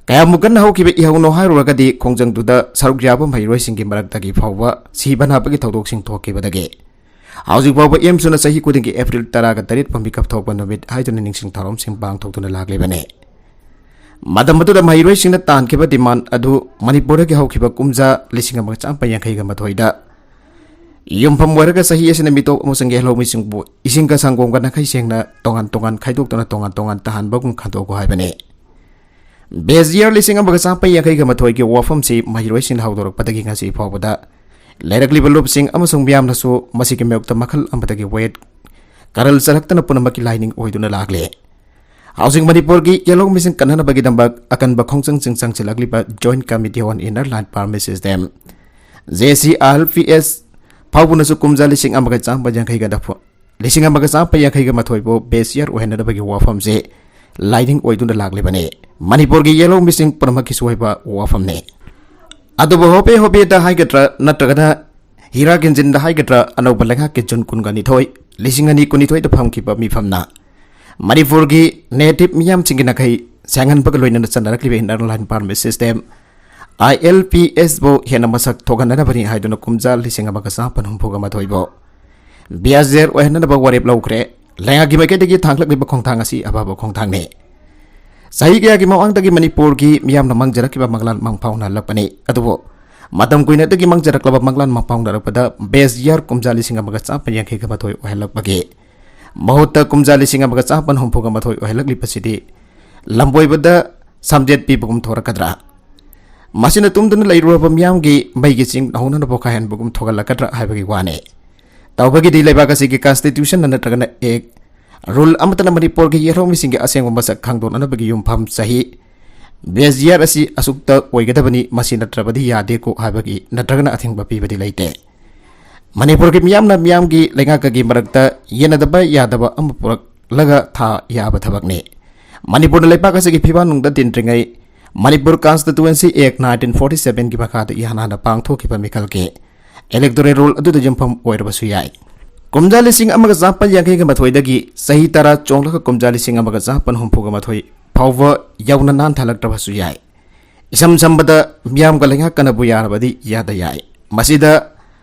ꯀꯌꯥꯃꯨꯛ ꯀꯟꯅ ꯍꯧꯈꯤꯕ ꯏꯍꯧꯅꯣ ꯍꯥꯏꯔꯨꯔꯒꯗꯤ, ꯈꯣꯡꯖꯪꯗꯨꯗ ꯁꯔꯨꯛ ꯌꯥꯕ ꯃꯍꯩꯔꯣꯏꯁꯤꯡꯒꯤ ꯃꯔꯛꯇꯒꯤ ꯐꯥꯎꯕ ꯁꯤꯕ ꯅꯥꯕꯒꯤ ꯊꯧꯗꯣꯛꯁꯤꯡ ꯊꯣꯛꯈꯤꯕꯗꯒꯤ ꯍꯧꯖꯤꯛ ꯐꯥꯎꯕ ꯑꯦꯝꯁꯨꯅ ꯆꯍꯤ ꯈꯨꯗꯤꯡꯒꯤ April ꯇꯔꯥꯒ ꯇꯔꯦꯠ ꯃꯤꯀꯞ ꯊꯣꯛꯄ ꯅꯨꯃꯤꯠ ꯍꯥꯏꯗꯨꯅ ꯅꯤꯡꯁꯤꯡ ꯊꯧꯔꯝꯁꯤꯡ ꯄꯥꯡꯊꯣꯛꯇꯨꯅ ꯂꯥꯛꯂꯤꯕꯅꯤ꯫ ꯃꯇꯝ ꯑꯗꯨꯗ ꯃꯍꯩꯔꯣꯏꯁꯤꯡꯅ ꯇꯥꯟꯈꯤꯕ demand ꯑꯗꯨ ꯃꯅꯤꯄꯨꯔꯗꯒꯤ ꯍꯧꯈꯤꯕ ꯀꯨꯝꯖꯥ ꯂꯤꯁꯤꯡ ꯑꯃꯒ ꯆꯥꯃꯥꯄꯟ ꯌꯥꯡꯈꯩꯒ ꯃꯥꯊꯣꯏꯗ ꯌꯨꯝꯐꯝ ꯑꯣꯏꯔꯒ ꯆꯍꯤ ꯑꯁꯤꯅ ꯃꯤꯇꯣꯞ ꯑꯃꯁꯨꯡ ꯌꯦꯜꯍꯧꯃꯤꯁꯤꯡꯕꯨ ꯏꯁꯤꯡꯒ ꯁꯪꯒꯣꯝꯒ ꯅꯥꯈꯩ ꯁꯦꯡꯅ ꯇꯣꯉꯥꯟ ꯇꯣꯉꯥꯟ ꯈꯥꯏꯗꯣꯛꯇꯨꯅ ꯇꯣꯉꯥꯟ ꯇꯣꯉꯥꯟ ꯇꯥꯍꯟꯕꯒꯨꯝ ꯈꯟꯗꯣꯛꯎ ꯍꯥꯏꯕꯅꯤ꯫ Base year ꯂꯤꯁꯤꯡ ꯑꯃꯒ ꯆꯥꯃꯥꯄꯟ ꯌꯥꯡꯈꯩꯒ ꯃꯥꯊꯣꯏꯒꯤ ꯋꯥꯐꯝꯁꯤ ꯃꯍꯩꯔꯣꯏꯁꯤꯡꯅ ꯍꯧꯗꯣꯔꯛꯄꯗꯒꯤ ꯉꯁꯤ ꯐꯥꯎꯕꯗ ꯂꯩꯔꯛꯂꯤꯕ ꯂꯨꯞꯁꯤꯡ ꯑꯃꯁꯨꯡ ꯃꯤꯌꯥꯝꯅꯁꯨ ꯃꯁꯤꯒꯤ ꯃꯥꯌꯣꯛꯇ ꯃꯈꯜ ꯑꯃꯗꯒꯤ ꯋꯥꯌꯦꯠ ꯀꯔꯜ ꯆꯠꯂꯛꯇꯅ ꯄꯨꯝꯅꯃꯛꯀꯤ ꯂꯥꯏꯅꯤꯡ ꯑꯣꯏꯗꯨꯅ ꯂꯥꯛꯂꯦ꯫ ꯍꯧꯖꯤꯛ ꯃꯅꯤꯄꯨꯔꯒꯤ ꯌꯦꯜꯍꯧꯃꯤꯁꯤꯡ ꯀꯟꯅꯅꯕꯒꯤꯗꯃꯛ ꯑꯀꯟꯕ ꯈꯣꯡꯖꯪꯁꯤꯡ ꯆꯪꯁꯤꯜꯂꯛꯂꯤꯕ Joint Committee on Inner Line Permit System, J C I L P S ꯐꯥꯎꯕꯅꯁꯨ ꯀꯨꯝꯖꯥ ꯂꯤꯁꯤꯡ ꯑꯃꯒ ꯆꯥꯃꯥꯄꯟ ꯌꯥꯡꯈꯩꯒ ꯅꯤꯐꯨ, ꯂꯤꯁꯤꯡ ꯑꯃꯒ ꯆꯥꯃꯥꯄꯟ ꯌꯥꯡꯈꯩꯒ ꯃꯥꯊꯣꯏꯕꯨ base year ꯑꯣꯏꯍꯟꯅꯅꯕꯒꯤ ꯋꯥꯐꯝꯁꯦ ꯂꯥꯏꯅꯤꯡ ꯑꯣꯏꯗꯨꯅ ꯂꯥꯛꯂꯤꯕꯅꯤ꯫ ꯃꯅꯤꯄꯨꯔꯒꯤ ꯌꯦꯜꯍꯧꯃꯤꯁꯤꯡ ꯄꯨꯝꯅꯃꯛꯀꯤꯁꯨ ꯑꯣꯏꯕ ꯋꯥꯐꯝꯅꯤ꯫ ꯑꯗꯨꯕꯨ ꯍꯣꯕꯦ ꯍꯣꯕꯦꯗ ꯍꯥꯏꯒꯗ꯭ꯔꯥ ꯅꯠꯇ꯭ꯔꯒꯅ ꯍꯤꯔꯥ ꯀꯤꯟꯖꯤꯟꯗ ꯍꯥꯏꯒꯗ꯭ꯔꯥ, ꯑꯅꯧꯕ ꯂꯩꯉꯥꯛꯀꯤ June ꯀꯨꯟꯒ ꯅꯤꯊꯣꯏ, ꯂꯤꯁꯤꯡ ꯑꯅꯤ ꯀꯨꯟꯅꯤꯊꯣꯏꯗ ꯐꯝꯈꯤꯕ ꯃꯤꯐꯝꯅ ꯃꯅꯤꯄꯨꯔꯒꯤ native ꯃꯤꯌꯥꯝꯁꯤꯡꯒꯤ ꯅꯥꯈꯩ ꯁꯦꯡꯍꯟꯕꯒ ꯂꯣꯏꯅꯅ ꯆꯠꯅꯔꯛꯂꯤꯕ Inner Line Permit System, I L P S ꯕꯨ ꯍꯦꯟꯅ ꯃꯁꯛ ꯊꯣꯛꯍꯟꯅꯅꯕꯅꯤ ꯍꯥꯏꯗꯨꯅ ꯀꯨꯝꯖꯥ ꯂꯤꯁꯤꯡ ꯑꯃꯒ ꯆꯥꯃꯥꯄꯟ ꯍꯨꯝꯐꯨꯒ ꯃꯥꯊꯣꯏꯕꯨ base year ꯑꯣꯏꯍꯟꯅꯅꯕ ꯋꯥꯔꯦꯞ ꯂꯧꯈ꯭ꯔꯦ꯫ ꯂꯩꯉꯥꯛꯀꯤ ꯃꯥꯏꯀꯩꯗꯒꯤ ꯊꯥꯡꯂꯛꯂꯤꯕ ꯈꯣꯡꯊꯥꯡ ꯑꯁꯤ ꯑꯐꯕ ꯈꯣꯡꯊꯥꯡꯅꯤ꯫ ꯆꯍꯤ ꯀꯌꯥꯒꯤ ꯃꯃꯥꯡꯗꯒꯤ ꯃꯅꯤꯄꯨꯔꯒꯤ ꯃꯤꯌꯥꯝꯅ ꯃꯥꯡꯖꯔꯛꯈꯤꯕ ꯃꯪꯂꯥꯟ ꯃꯪꯐꯥꯎꯅꯍꯜꯂꯛꯄꯅꯤ꯫ ꯑꯗꯨꯕꯨ ꯃꯇꯝ ꯀꯨꯏꯅꯗꯒꯤ ꯃꯥꯡꯖꯔꯛꯂꯕ ꯃꯪꯂꯥꯟ ꯃꯪꯐꯥꯎꯅꯔꯛꯄꯗ base year ꯀꯨꯝꯖꯥ ꯂꯤꯁꯤꯡ ꯑꯃꯒ ꯆꯥꯃꯥꯄꯟ ꯌꯥꯡꯈꯩꯒ ꯃꯥꯊꯣꯏ ꯑꯣꯏꯍꯜꯂꯛꯄꯒꯤ ꯃꯍꯨꯠꯇ ꯀꯨꯝꯖꯥ ꯂꯤꯁꯤꯡ ꯑꯃꯒ ꯆꯥꯃꯥꯄꯟ ꯍꯨꯝꯐꯨꯒ ꯃꯥꯊꯣꯏ ꯑꯣꯏꯍꯜꯂꯛꯂꯤꯕꯁꯤꯗꯤ ꯂꯝꯕꯣꯏꯕꯗ ꯁꯝꯖꯦꯠ ꯄꯤꯕꯒꯨꯝ ꯊꯣꯔꯛꯀꯗ꯭ꯔꯥ? ꯃꯁꯤꯅ ꯇꯨꯝꯗꯨꯅ ꯂꯩꯔꯨꯔꯕ ꯃꯤꯌꯥꯝꯒꯤ ꯃꯩꯒꯤ ꯆꯤꯡ ꯍꯧꯅꯅꯕ ꯄꯣꯈꯥꯏꯍꯟꯕꯒꯨꯝ ꯊꯣꯛꯍꯜꯂꯛꯀꯗ꯭ꯔꯥ ꯍꯥꯏꯕꯒꯤ ꯋꯥꯅꯤ꯫ ꯇꯧꯕꯒꯤꯗꯤ ꯂꯩꯕꯥꯛ ꯑꯁꯤꯒꯤ Constitution ꯅꯠꯇ꯭ꯔꯒꯅ Act, rule ꯑꯃꯠꯇꯅ ꯃꯅꯤꯄꯨꯔꯒꯤ ꯌꯦꯜꯍꯧꯃꯤꯁꯤꯡꯒꯤ ꯑꯁꯦꯡꯕ ꯃꯁꯛ ꯈꯪꯗꯣꯛꯅꯅꯕꯒꯤ ꯌꯨꯝꯐꯝ ꯆꯍꯤ base year ꯑꯁꯤ ꯑꯁꯨꯛꯇ ꯑꯣꯏꯒꯗꯕꯅꯤ, ꯃꯁꯤ ꯅꯠꯇ꯭ꯔꯕꯗꯤ ꯌꯥꯗꯦꯀꯣ ꯍꯥꯏꯕꯒꯤ ꯅꯠꯇ꯭ꯔꯒꯅ ꯑꯊꯤꯡꯕ ꯄꯤꯕꯗꯤ ꯂꯩꯇꯦ꯫ ꯃꯅꯤꯄꯨꯔꯒꯤ ꯃꯤꯌꯥꯝꯅ ꯃꯤꯌꯥꯝꯒꯤ ꯂꯩꯉꯥꯛꯀꯒꯤ ꯃꯔꯛꯇ ꯌꯦꯟꯅꯗꯕ ꯌꯥꯗꯕ ꯑꯃ ꯄꯨꯔꯛꯂꯒ ꯊꯥ ꯌꯥꯕ ꯊꯕꯛꯅꯤ꯫ ꯃꯅꯤꯄꯨꯔꯅ ꯂꯩꯄꯥꯛ ꯑꯁꯤꯒꯤ ꯐꯤꯕꯥꯛꯅꯨꯡꯗ ꯇꯤꯟꯗ꯭ꯔꯤꯉꯩ Manipur Constituency Act nineteen forty seven ꯒꯤ ꯃꯈꯥꯗ ꯏꯍꯥꯟ ꯍꯥꯟꯅ ꯄꯥꯡꯊꯣꯛꯈꯤꯕ ꯃꯤꯈꯜꯒꯤ electoral rule ꯑꯗꯨꯗ ꯌꯨꯝꯐꯝ ꯑꯣꯏꯔꯕꯁꯨ ꯌꯥꯏ꯫ ꯀꯨꯝꯖꯥ ꯂꯤꯁꯤꯡ ꯑꯃꯒ ꯆꯥꯃꯥꯄꯟ ꯌꯥꯡꯈꯩꯒ ꯃꯥꯊꯣꯏꯗꯒꯤ ꯆꯍꯤ ꯇꯔꯥ ꯆꯣꯡꯂꯒ ꯀꯨꯝꯖꯥ ꯂꯤꯁꯤꯡ ꯑꯃꯒ ꯆꯥꯃꯥꯄꯟ ꯍꯨꯝꯐꯨꯒ ꯃꯥꯊꯣꯏ ꯐꯥꯎꯕ ꯌꯧꯅ ꯅꯥꯟꯊꯂꯛꯇ꯭ꯔꯕꯁꯨ ꯌꯥꯏ꯫ ꯏꯁꯝ ꯁꯝꯕꯗ ꯃꯤꯌꯥꯝꯒ ꯂꯩꯉꯥꯛꯀꯅꯕꯨ ꯌꯥꯔꯕꯗꯤ ꯌꯥꯗ ꯌꯥꯏ꯫ ꯃꯁꯤꯗ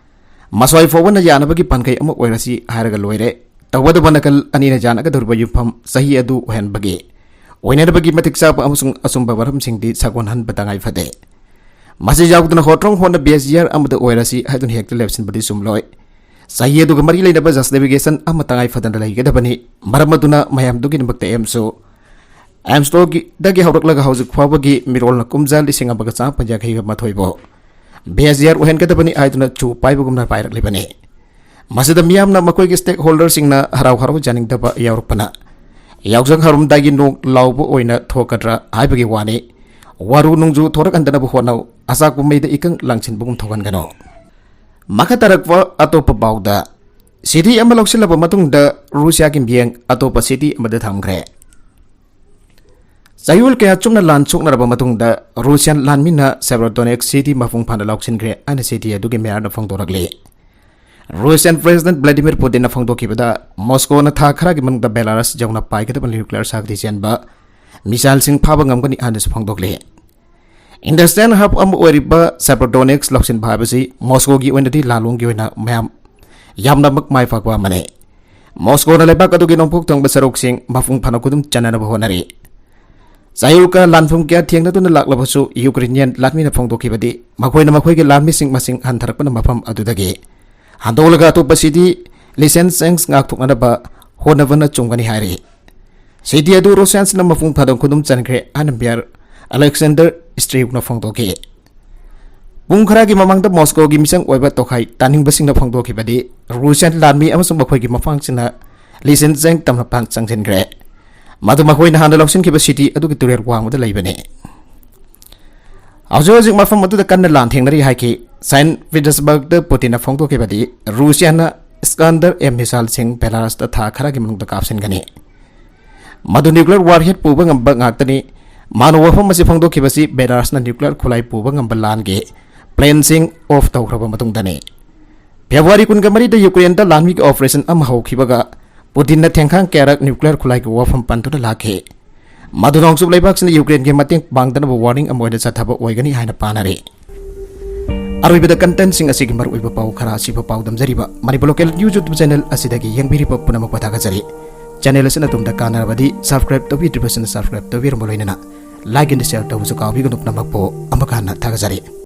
ꯃꯁ꯭ꯋꯥꯏ ꯐꯥꯎꯕꯅ ꯌꯥꯅꯕꯒꯤ ꯄꯥꯟꯈꯩ ꯑꯃ ꯑꯣꯏꯔꯁꯤ ꯍꯥꯏꯔꯒ ꯂꯣꯏꯔꯦ꯫ ꯇꯧꯕꯇꯕꯨ ꯅꯥꯀꯜ ꯑꯅꯤꯅ ꯌꯥꯅꯒꯗꯧꯔꯤꯕ ꯌꯨꯝꯐꯝ ꯆꯍꯤ ꯑꯗꯨ ꯑꯣꯏꯍꯟꯕꯒꯤ ꯑꯣꯏꯅꯅꯕꯒꯤ ꯃꯇꯤꯛ ꯆꯥꯕ ꯑꯃꯁꯨꯡ ꯑꯆꯨꯝꯕ ꯃꯔꯝꯁꯤꯡꯗꯤ ꯁꯒꯣꯜꯍꯟꯕ ꯇꯉꯥꯏ ꯐꯗꯦ꯫ ꯃꯁꯤ ꯌꯥꯎꯗꯅ ꯍꯣꯇ꯭ꯔꯣꯡ ꯍꯣꯟꯅ ꯕꯦꯖꯤꯌꯥꯔ ꯑꯃꯗ ꯑꯣꯏꯔꯁꯤ ꯍꯥꯏꯗꯨꯅ ꯍꯦꯛꯇ ꯂꯦꯞꯁꯤꯟꯕꯗꯤ ꯆꯨꯝꯂꯣꯏ꯫ ꯆꯍꯤ ꯑꯗꯨꯒ ꯃꯔꯤ ꯂꯩꯅꯕ ꯖꯁꯇꯤꯐꯤꯀꯦꯁꯟ ꯑꯃ ꯇꯉꯥꯏ ꯐꯗꯅ ꯂꯩꯒꯗꯕꯅꯤ꯫ ꯃꯔꯝ ꯑꯗꯨꯅ ꯃꯌꯥꯝꯗꯨꯒꯤꯗꯃꯛꯇ ꯑꯦꯝꯁꯨ, ꯑꯦꯝꯁꯇꯣꯒꯤꯗꯒꯤ ꯍꯧꯔꯛꯂꯒ ꯍꯧꯖꯤꯛ ꯐꯥꯎꯕꯒꯤ ꯃꯤꯔꯣꯜꯅ ꯀꯨꯝꯖꯥ ꯂꯤꯁꯤꯡ ꯑꯃꯒ ꯆꯥꯝꯃꯥꯄꯟ ꯌꯥꯡꯈꯩꯒ ꯃꯥꯊꯣꯏꯕꯨ ꯕꯦꯖꯤꯌꯥꯔ ꯑꯣꯏꯍꯟꯒꯗꯕꯅꯤ ꯍꯥꯏꯗꯨꯅ ꯆꯨ ꯄꯥꯏꯕꯒꯨꯝꯅ ꯄꯥꯏꯔꯛꯂꯤꯕꯅꯤ꯫ ꯃꯁꯤꯗ ꯃꯤꯌꯥꯝꯅ ꯃꯈꯣꯏꯒꯤ ꯁ꯭ꯇꯦꯛ ꯍꯣꯜꯗꯔꯁꯤꯡꯅ ꯍꯔꯥꯎ ꯍꯔꯥꯎ ꯌꯥꯅꯤꯡꯗꯕ ꯌꯥꯎꯔꯛꯄꯅ ꯌꯥꯎꯁꯪ ꯍꯧꯔꯝꯗꯥꯏꯒꯤ ꯅꯣꯡ ꯂꯥꯎꯕ ꯑꯣꯏꯅ ꯊꯣꯛꯀꯗ꯭ꯔꯥ ꯍꯥꯏꯕꯒꯤ ꯋꯥꯅꯤ꯫ ꯋꯥꯔꯨ ꯅꯣꯡꯖꯨ ꯊꯣꯔꯛꯍꯟꯗꯅꯕ ꯍꯣꯠꯅꯧ, ꯑꯆꯥꯛꯄ ꯃꯩꯗ ꯏꯀꯪ ꯂꯥꯡꯁꯤꯟꯕꯒꯨꯝ ꯊꯣꯛꯍꯟꯒꯅꯨ꯫ ꯃꯈꯥ ꯇꯥꯔꯛꯄ ꯑꯇꯣꯞꯄ ꯄꯥꯎꯗ, ꯁꯤꯇꯤ ꯑꯃ ꯂꯧꯁꯤꯜꯂꯕ ꯃꯇꯨꯡꯗ ꯔꯨꯁꯤꯌꯥꯒꯤ ꯃꯤꯠꯌꯦꯡ ꯑꯇꯣꯞꯄ ꯁꯤꯇꯤ ꯑꯃꯗ ꯊꯝꯈ꯭ꯔꯦ꯫ ꯆꯌꯣꯜ ꯀꯌꯥ ꯆꯨꯞꯅ ꯂꯥꯟ ꯁꯣꯛꯅꯔꯕ ꯃꯇꯨꯡꯗ ꯔꯨꯁꯤꯌꯥꯟ ꯂꯥꯟꯃꯤꯅ ꯁꯦꯕꯔꯣꯗꯣꯅꯦꯛꯁ ꯁꯤꯇꯤ ꯃꯄꯨꯡ ꯐꯥꯅ ꯂꯧꯁꯤꯟꯈ꯭ꯔꯦ ꯍꯥꯏꯅ ꯁꯤꯇꯤ ꯑꯗꯨꯒꯤ ꯃꯦꯌꯔꯅ ꯐꯣꯡꯗꯣꯔꯛꯂꯤ꯫ ꯔꯨꯁꯤꯌꯥꯟ ꯄ꯭ꯔꯦꯁꯤꯗꯦꯟꯠ ꯚ꯭ꯂꯥꯗꯤꯃꯤꯔ ꯄꯨꯇꯤꯟꯅ ꯐꯣꯡꯗꯣꯛꯈꯤꯕꯗ, ꯃꯣꯁꯀꯣꯅ ꯊꯥ ꯈꯔꯒꯤ ꯃꯅꯨꯡꯗ ꯕꯦꯂꯥꯔꯁ ꯌꯧꯅ ꯄꯥꯏꯒꯗꯕ ꯅ꯭ꯌꯨꯀ꯭ꯂꯤꯌꯔ ꯁꯛꯇꯤ ꯆꯦꯟꯕ ꯃꯤꯁꯥꯏꯜꯁꯤꯡ ꯐꯥꯕ ꯉꯝꯒꯅꯤ ꯍꯥꯏꯅꯁꯨ ꯐꯣꯡꯗꯣꯛꯂꯤ꯫ ꯏꯟꯗꯁꯇ꯭ꯔꯤꯌꯦꯜ ꯍꯕ ꯑꯃ ꯑꯣꯏꯔꯤꯕ ꯁꯦꯕꯔꯣꯗꯣꯅꯦꯛꯁ ꯂꯧꯁꯤꯟꯕ ꯍꯥꯏꯕꯁꯤ ꯃꯣꯁꯀꯣꯒꯤ ꯑꯣꯏꯅꯗꯤ ꯂꯥꯂꯣꯡꯒꯤ ꯑꯣꯏꯅ ꯃꯌꯥꯝ ꯌꯥꯝꯅꯃꯛ ꯃꯥꯏ ꯄꯥꯛꯄ ꯑꯃꯅꯤ꯫ ꯃꯣꯁꯀꯣꯅ ꯂꯩꯕꯥꯛ ꯑꯗꯨꯒꯤ ꯅꯣꯡꯄꯣꯛ ꯊꯪꯕ ꯁꯔꯨꯛꯁꯤꯡ ꯃꯄꯨꯡ ꯐꯥꯅ ꯈꯨꯗꯨꯝ ꯆꯟꯅꯅꯕ ꯍꯣꯠꯅꯔꯤ꯫ ꯆꯌꯣꯜ ꯀꯌꯥ ꯂꯥꯟꯐꯝ ꯀꯌꯥ ꯊꯦꯡꯅꯗꯨꯅ ꯂꯥꯛꯂꯕꯁꯨ, ꯌꯨꯀ꯭ꯔꯦꯅꯤꯌꯟ ꯂꯥꯟꯃꯤꯅ ꯐꯣꯡꯗꯣꯛꯈꯤꯕꯗꯤ, ꯃꯈꯣꯏꯅ ꯃꯈꯣꯏꯒꯤ ꯂꯥꯟꯃꯤꯁꯤꯡ ꯃꯁꯤꯡ ꯍꯟꯊꯔꯛꯄꯅ ꯃꯐꯝ ꯑꯗꯨꯗꯒꯤ ꯍꯟꯗꯣꯛꯂꯒ ꯑꯇꯣꯞꯄ ꯁꯤꯇꯤ ꯂꯤꯁꯦꯟꯁꯦꯡꯁ ꯉꯥꯛꯊꯣꯛꯅꯅꯕ ꯍꯣꯠꯅꯕꯅ ꯆꯨꯝꯒꯅꯤ ꯍꯥꯏꯔꯤ꯫ ꯁꯤꯇꯤ ꯑꯗꯨ ꯔꯨꯁꯤꯌꯥꯟꯁꯤꯡꯅ ꯃꯄꯨꯡ ꯐꯥꯅ ꯈꯨꯗꯨꯝ ꯆꯟꯈ꯭ꯔꯦ ꯍꯥꯏꯅ ꯃꯦꯌꯔ ꯑꯂꯦꯛꯁꯦꯟꯗꯔ ꯁ꯭ꯇ꯭ꯔꯤꯎꯛꯅ ꯐꯣꯡꯗꯣꯛꯈꯤ꯫ ꯄꯨꯡ ꯈꯔꯒꯤ ꯃꯃꯥꯡꯗ ꯃꯣꯁꯀꯣꯒꯤ ꯃꯤꯆꯪ ꯑꯣꯏꯕ ꯇꯣꯈꯥꯏ ꯇꯥꯅꯤꯡꯕꯁꯤꯡꯅ ꯐꯣꯡꯗꯣꯛꯈꯤꯕꯗꯤ, ꯔꯨꯁꯤꯌꯥꯟ ꯂꯥꯟꯃꯤ ꯑꯃꯁꯨꯡ ꯃꯈꯣꯏꯒꯤ ꯃꯐꯥꯡꯁꯤꯡꯅ ꯂꯤꯁꯦꯟꯁꯦꯡ ꯇꯝꯂꯝꯄꯥꯛ ꯆꯪꯁꯤꯟꯈ꯭ꯔꯦ꯫ ꯃꯗꯨ ꯃꯈꯣꯏꯅ ꯍꯥꯟꯅ ꯂꯧꯁꯤꯟꯈꯤꯕ ꯁꯤꯇꯤ ꯑꯗꯨꯒꯤ ꯇꯨꯔꯦꯜ ꯋꯥꯡꯃꯗ ꯂꯩꯕꯅꯤ꯫ ꯍꯧꯖꯤꯛ ꯍꯧꯖꯤꯛ ꯃꯐꯝ ꯑꯗꯨꯗ ꯀꯟꯅ ꯂꯥꯟ ꯊꯦꯡꯅꯔꯤ ꯍꯥꯏꯈꯤ꯫ ꯁꯦꯟꯠ ꯄꯤꯇꯔꯁꯕꯔꯒꯇ ꯄꯨꯇꯤꯟꯅ ꯐꯣꯡꯗꯣꯛꯈꯤꯕꯗꯤ, ꯔꯨꯁꯤꯌꯥꯅ ꯏꯁꯀꯥꯟꯗꯔ ꯑꯦꯝ ꯃꯤꯁꯥꯏꯜꯁꯤꯡ ꯕꯦꯂꯥꯔꯁꯇ ꯊꯥ ꯈꯔꯒꯤ ꯃꯅꯨꯡꯗ ꯀꯥꯞꯁꯤꯟꯒꯅꯤ꯫ ꯃꯗꯨ ꯅ꯭ꯌꯨꯀ꯭ꯂꯤꯌꯔ ꯋꯥꯔꯍꯦꯗ ꯄꯨꯕ ꯉꯝꯕ ꯉꯥꯛꯇꯅꯤ꯫ ꯃꯥꯅ ꯋꯥꯐꯝ ꯑꯁꯤ ꯐꯣꯡꯗꯣꯛꯈꯤꯕꯁꯤ ꯕꯦꯂꯥꯔꯁꯅ ꯅ꯭ꯌꯨꯀ꯭ꯂꯤꯌꯔ ꯈꯨꯠꯂꯥꯏ ꯄꯨꯕ ꯉꯝꯕ ꯂꯥꯟꯒꯤ ꯄ꯭ꯂꯦꯟꯁꯤꯡ ꯑꯣꯐ ꯇꯧꯈ꯭ꯔꯕ ꯃꯇꯨꯡꯗꯅꯤ꯫ ꯐꯦꯕ꯭ꯔꯨꯋꯥꯔꯤ ꯀꯨꯟꯒ ꯃꯔꯤꯗ ꯌꯨꯀ꯭ꯔꯦꯟꯗ ꯂꯥꯟꯃꯤꯒꯤ ꯑꯣꯄꯔꯦꯁꯟ ꯑꯃ ꯍꯧꯈꯤꯕꯒ ꯄꯨꯇꯤꯟꯅ ꯊꯦꯡꯈꯥꯡ ꯀꯌꯥꯔꯛ ꯅ꯭ꯌꯨꯀ꯭ꯂꯤꯌꯔ ꯈꯨꯠꯂꯥꯏꯒꯤ ꯋꯥꯐꯝ ꯄꯟꯗꯨꯅ ꯂꯥꯛꯈꯤ꯫ ꯃꯗꯨ ꯅꯣꯡꯆꯨꯞ ꯂꯩꯕꯥꯛꯁꯤꯡꯅ ꯌꯨꯀ꯭ꯔꯦꯟꯒꯤ ꯃꯇꯦꯡ ꯄꯥꯡꯗꯅꯕ ꯋꯥꯔꯅꯤꯡ ꯑꯃ ꯑꯣꯏꯅ ꯆꯠꯊꯕ ꯑꯣꯏꯒꯅꯤ ꯍꯥꯏꯅ ꯄꯥꯅꯔꯤ꯫ ꯑꯔꯣꯏꯕꯗ ꯀꯟꯇꯦꯟꯁꯤꯡ ꯑꯁꯤꯒꯤ ꯃꯔꯨꯑꯣꯏꯕ ꯄꯥꯎ ꯈꯔ ꯑꯁꯤꯕꯨ ꯄꯥꯎꯗꯝꯖꯔꯤꯕ Manipur local news YouTube channel ꯑꯁꯤꯗꯒꯤ ꯌꯦꯡꯕꯤꯔꯤꯕ ꯄꯨꯝꯅꯃꯛꯄꯨ ꯊꯥꯒꯠꯆꯔꯤ꯫ Channel ꯑꯁꯤꯅ ꯑꯗꯣꯝꯗ ꯀꯥꯟꯅꯔꯕꯗꯤ subscribe ꯇꯧꯕꯤꯗ꯭ꯔꯤꯕꯁꯤꯡꯅ subscribe ꯇꯧꯕꯤꯔꯝꯕ ꯂꯣꯏꯅꯅ like and share ꯇꯧꯕꯁꯨ ꯀꯥꯎꯕꯤꯒꯅꯨ꯫ ꯄꯨꯝꯅꯃꯛꯄꯨ ꯑꯃꯨꯛ ꯍꯟꯅ ꯊꯥꯒꯠꯆꯔꯤ꯫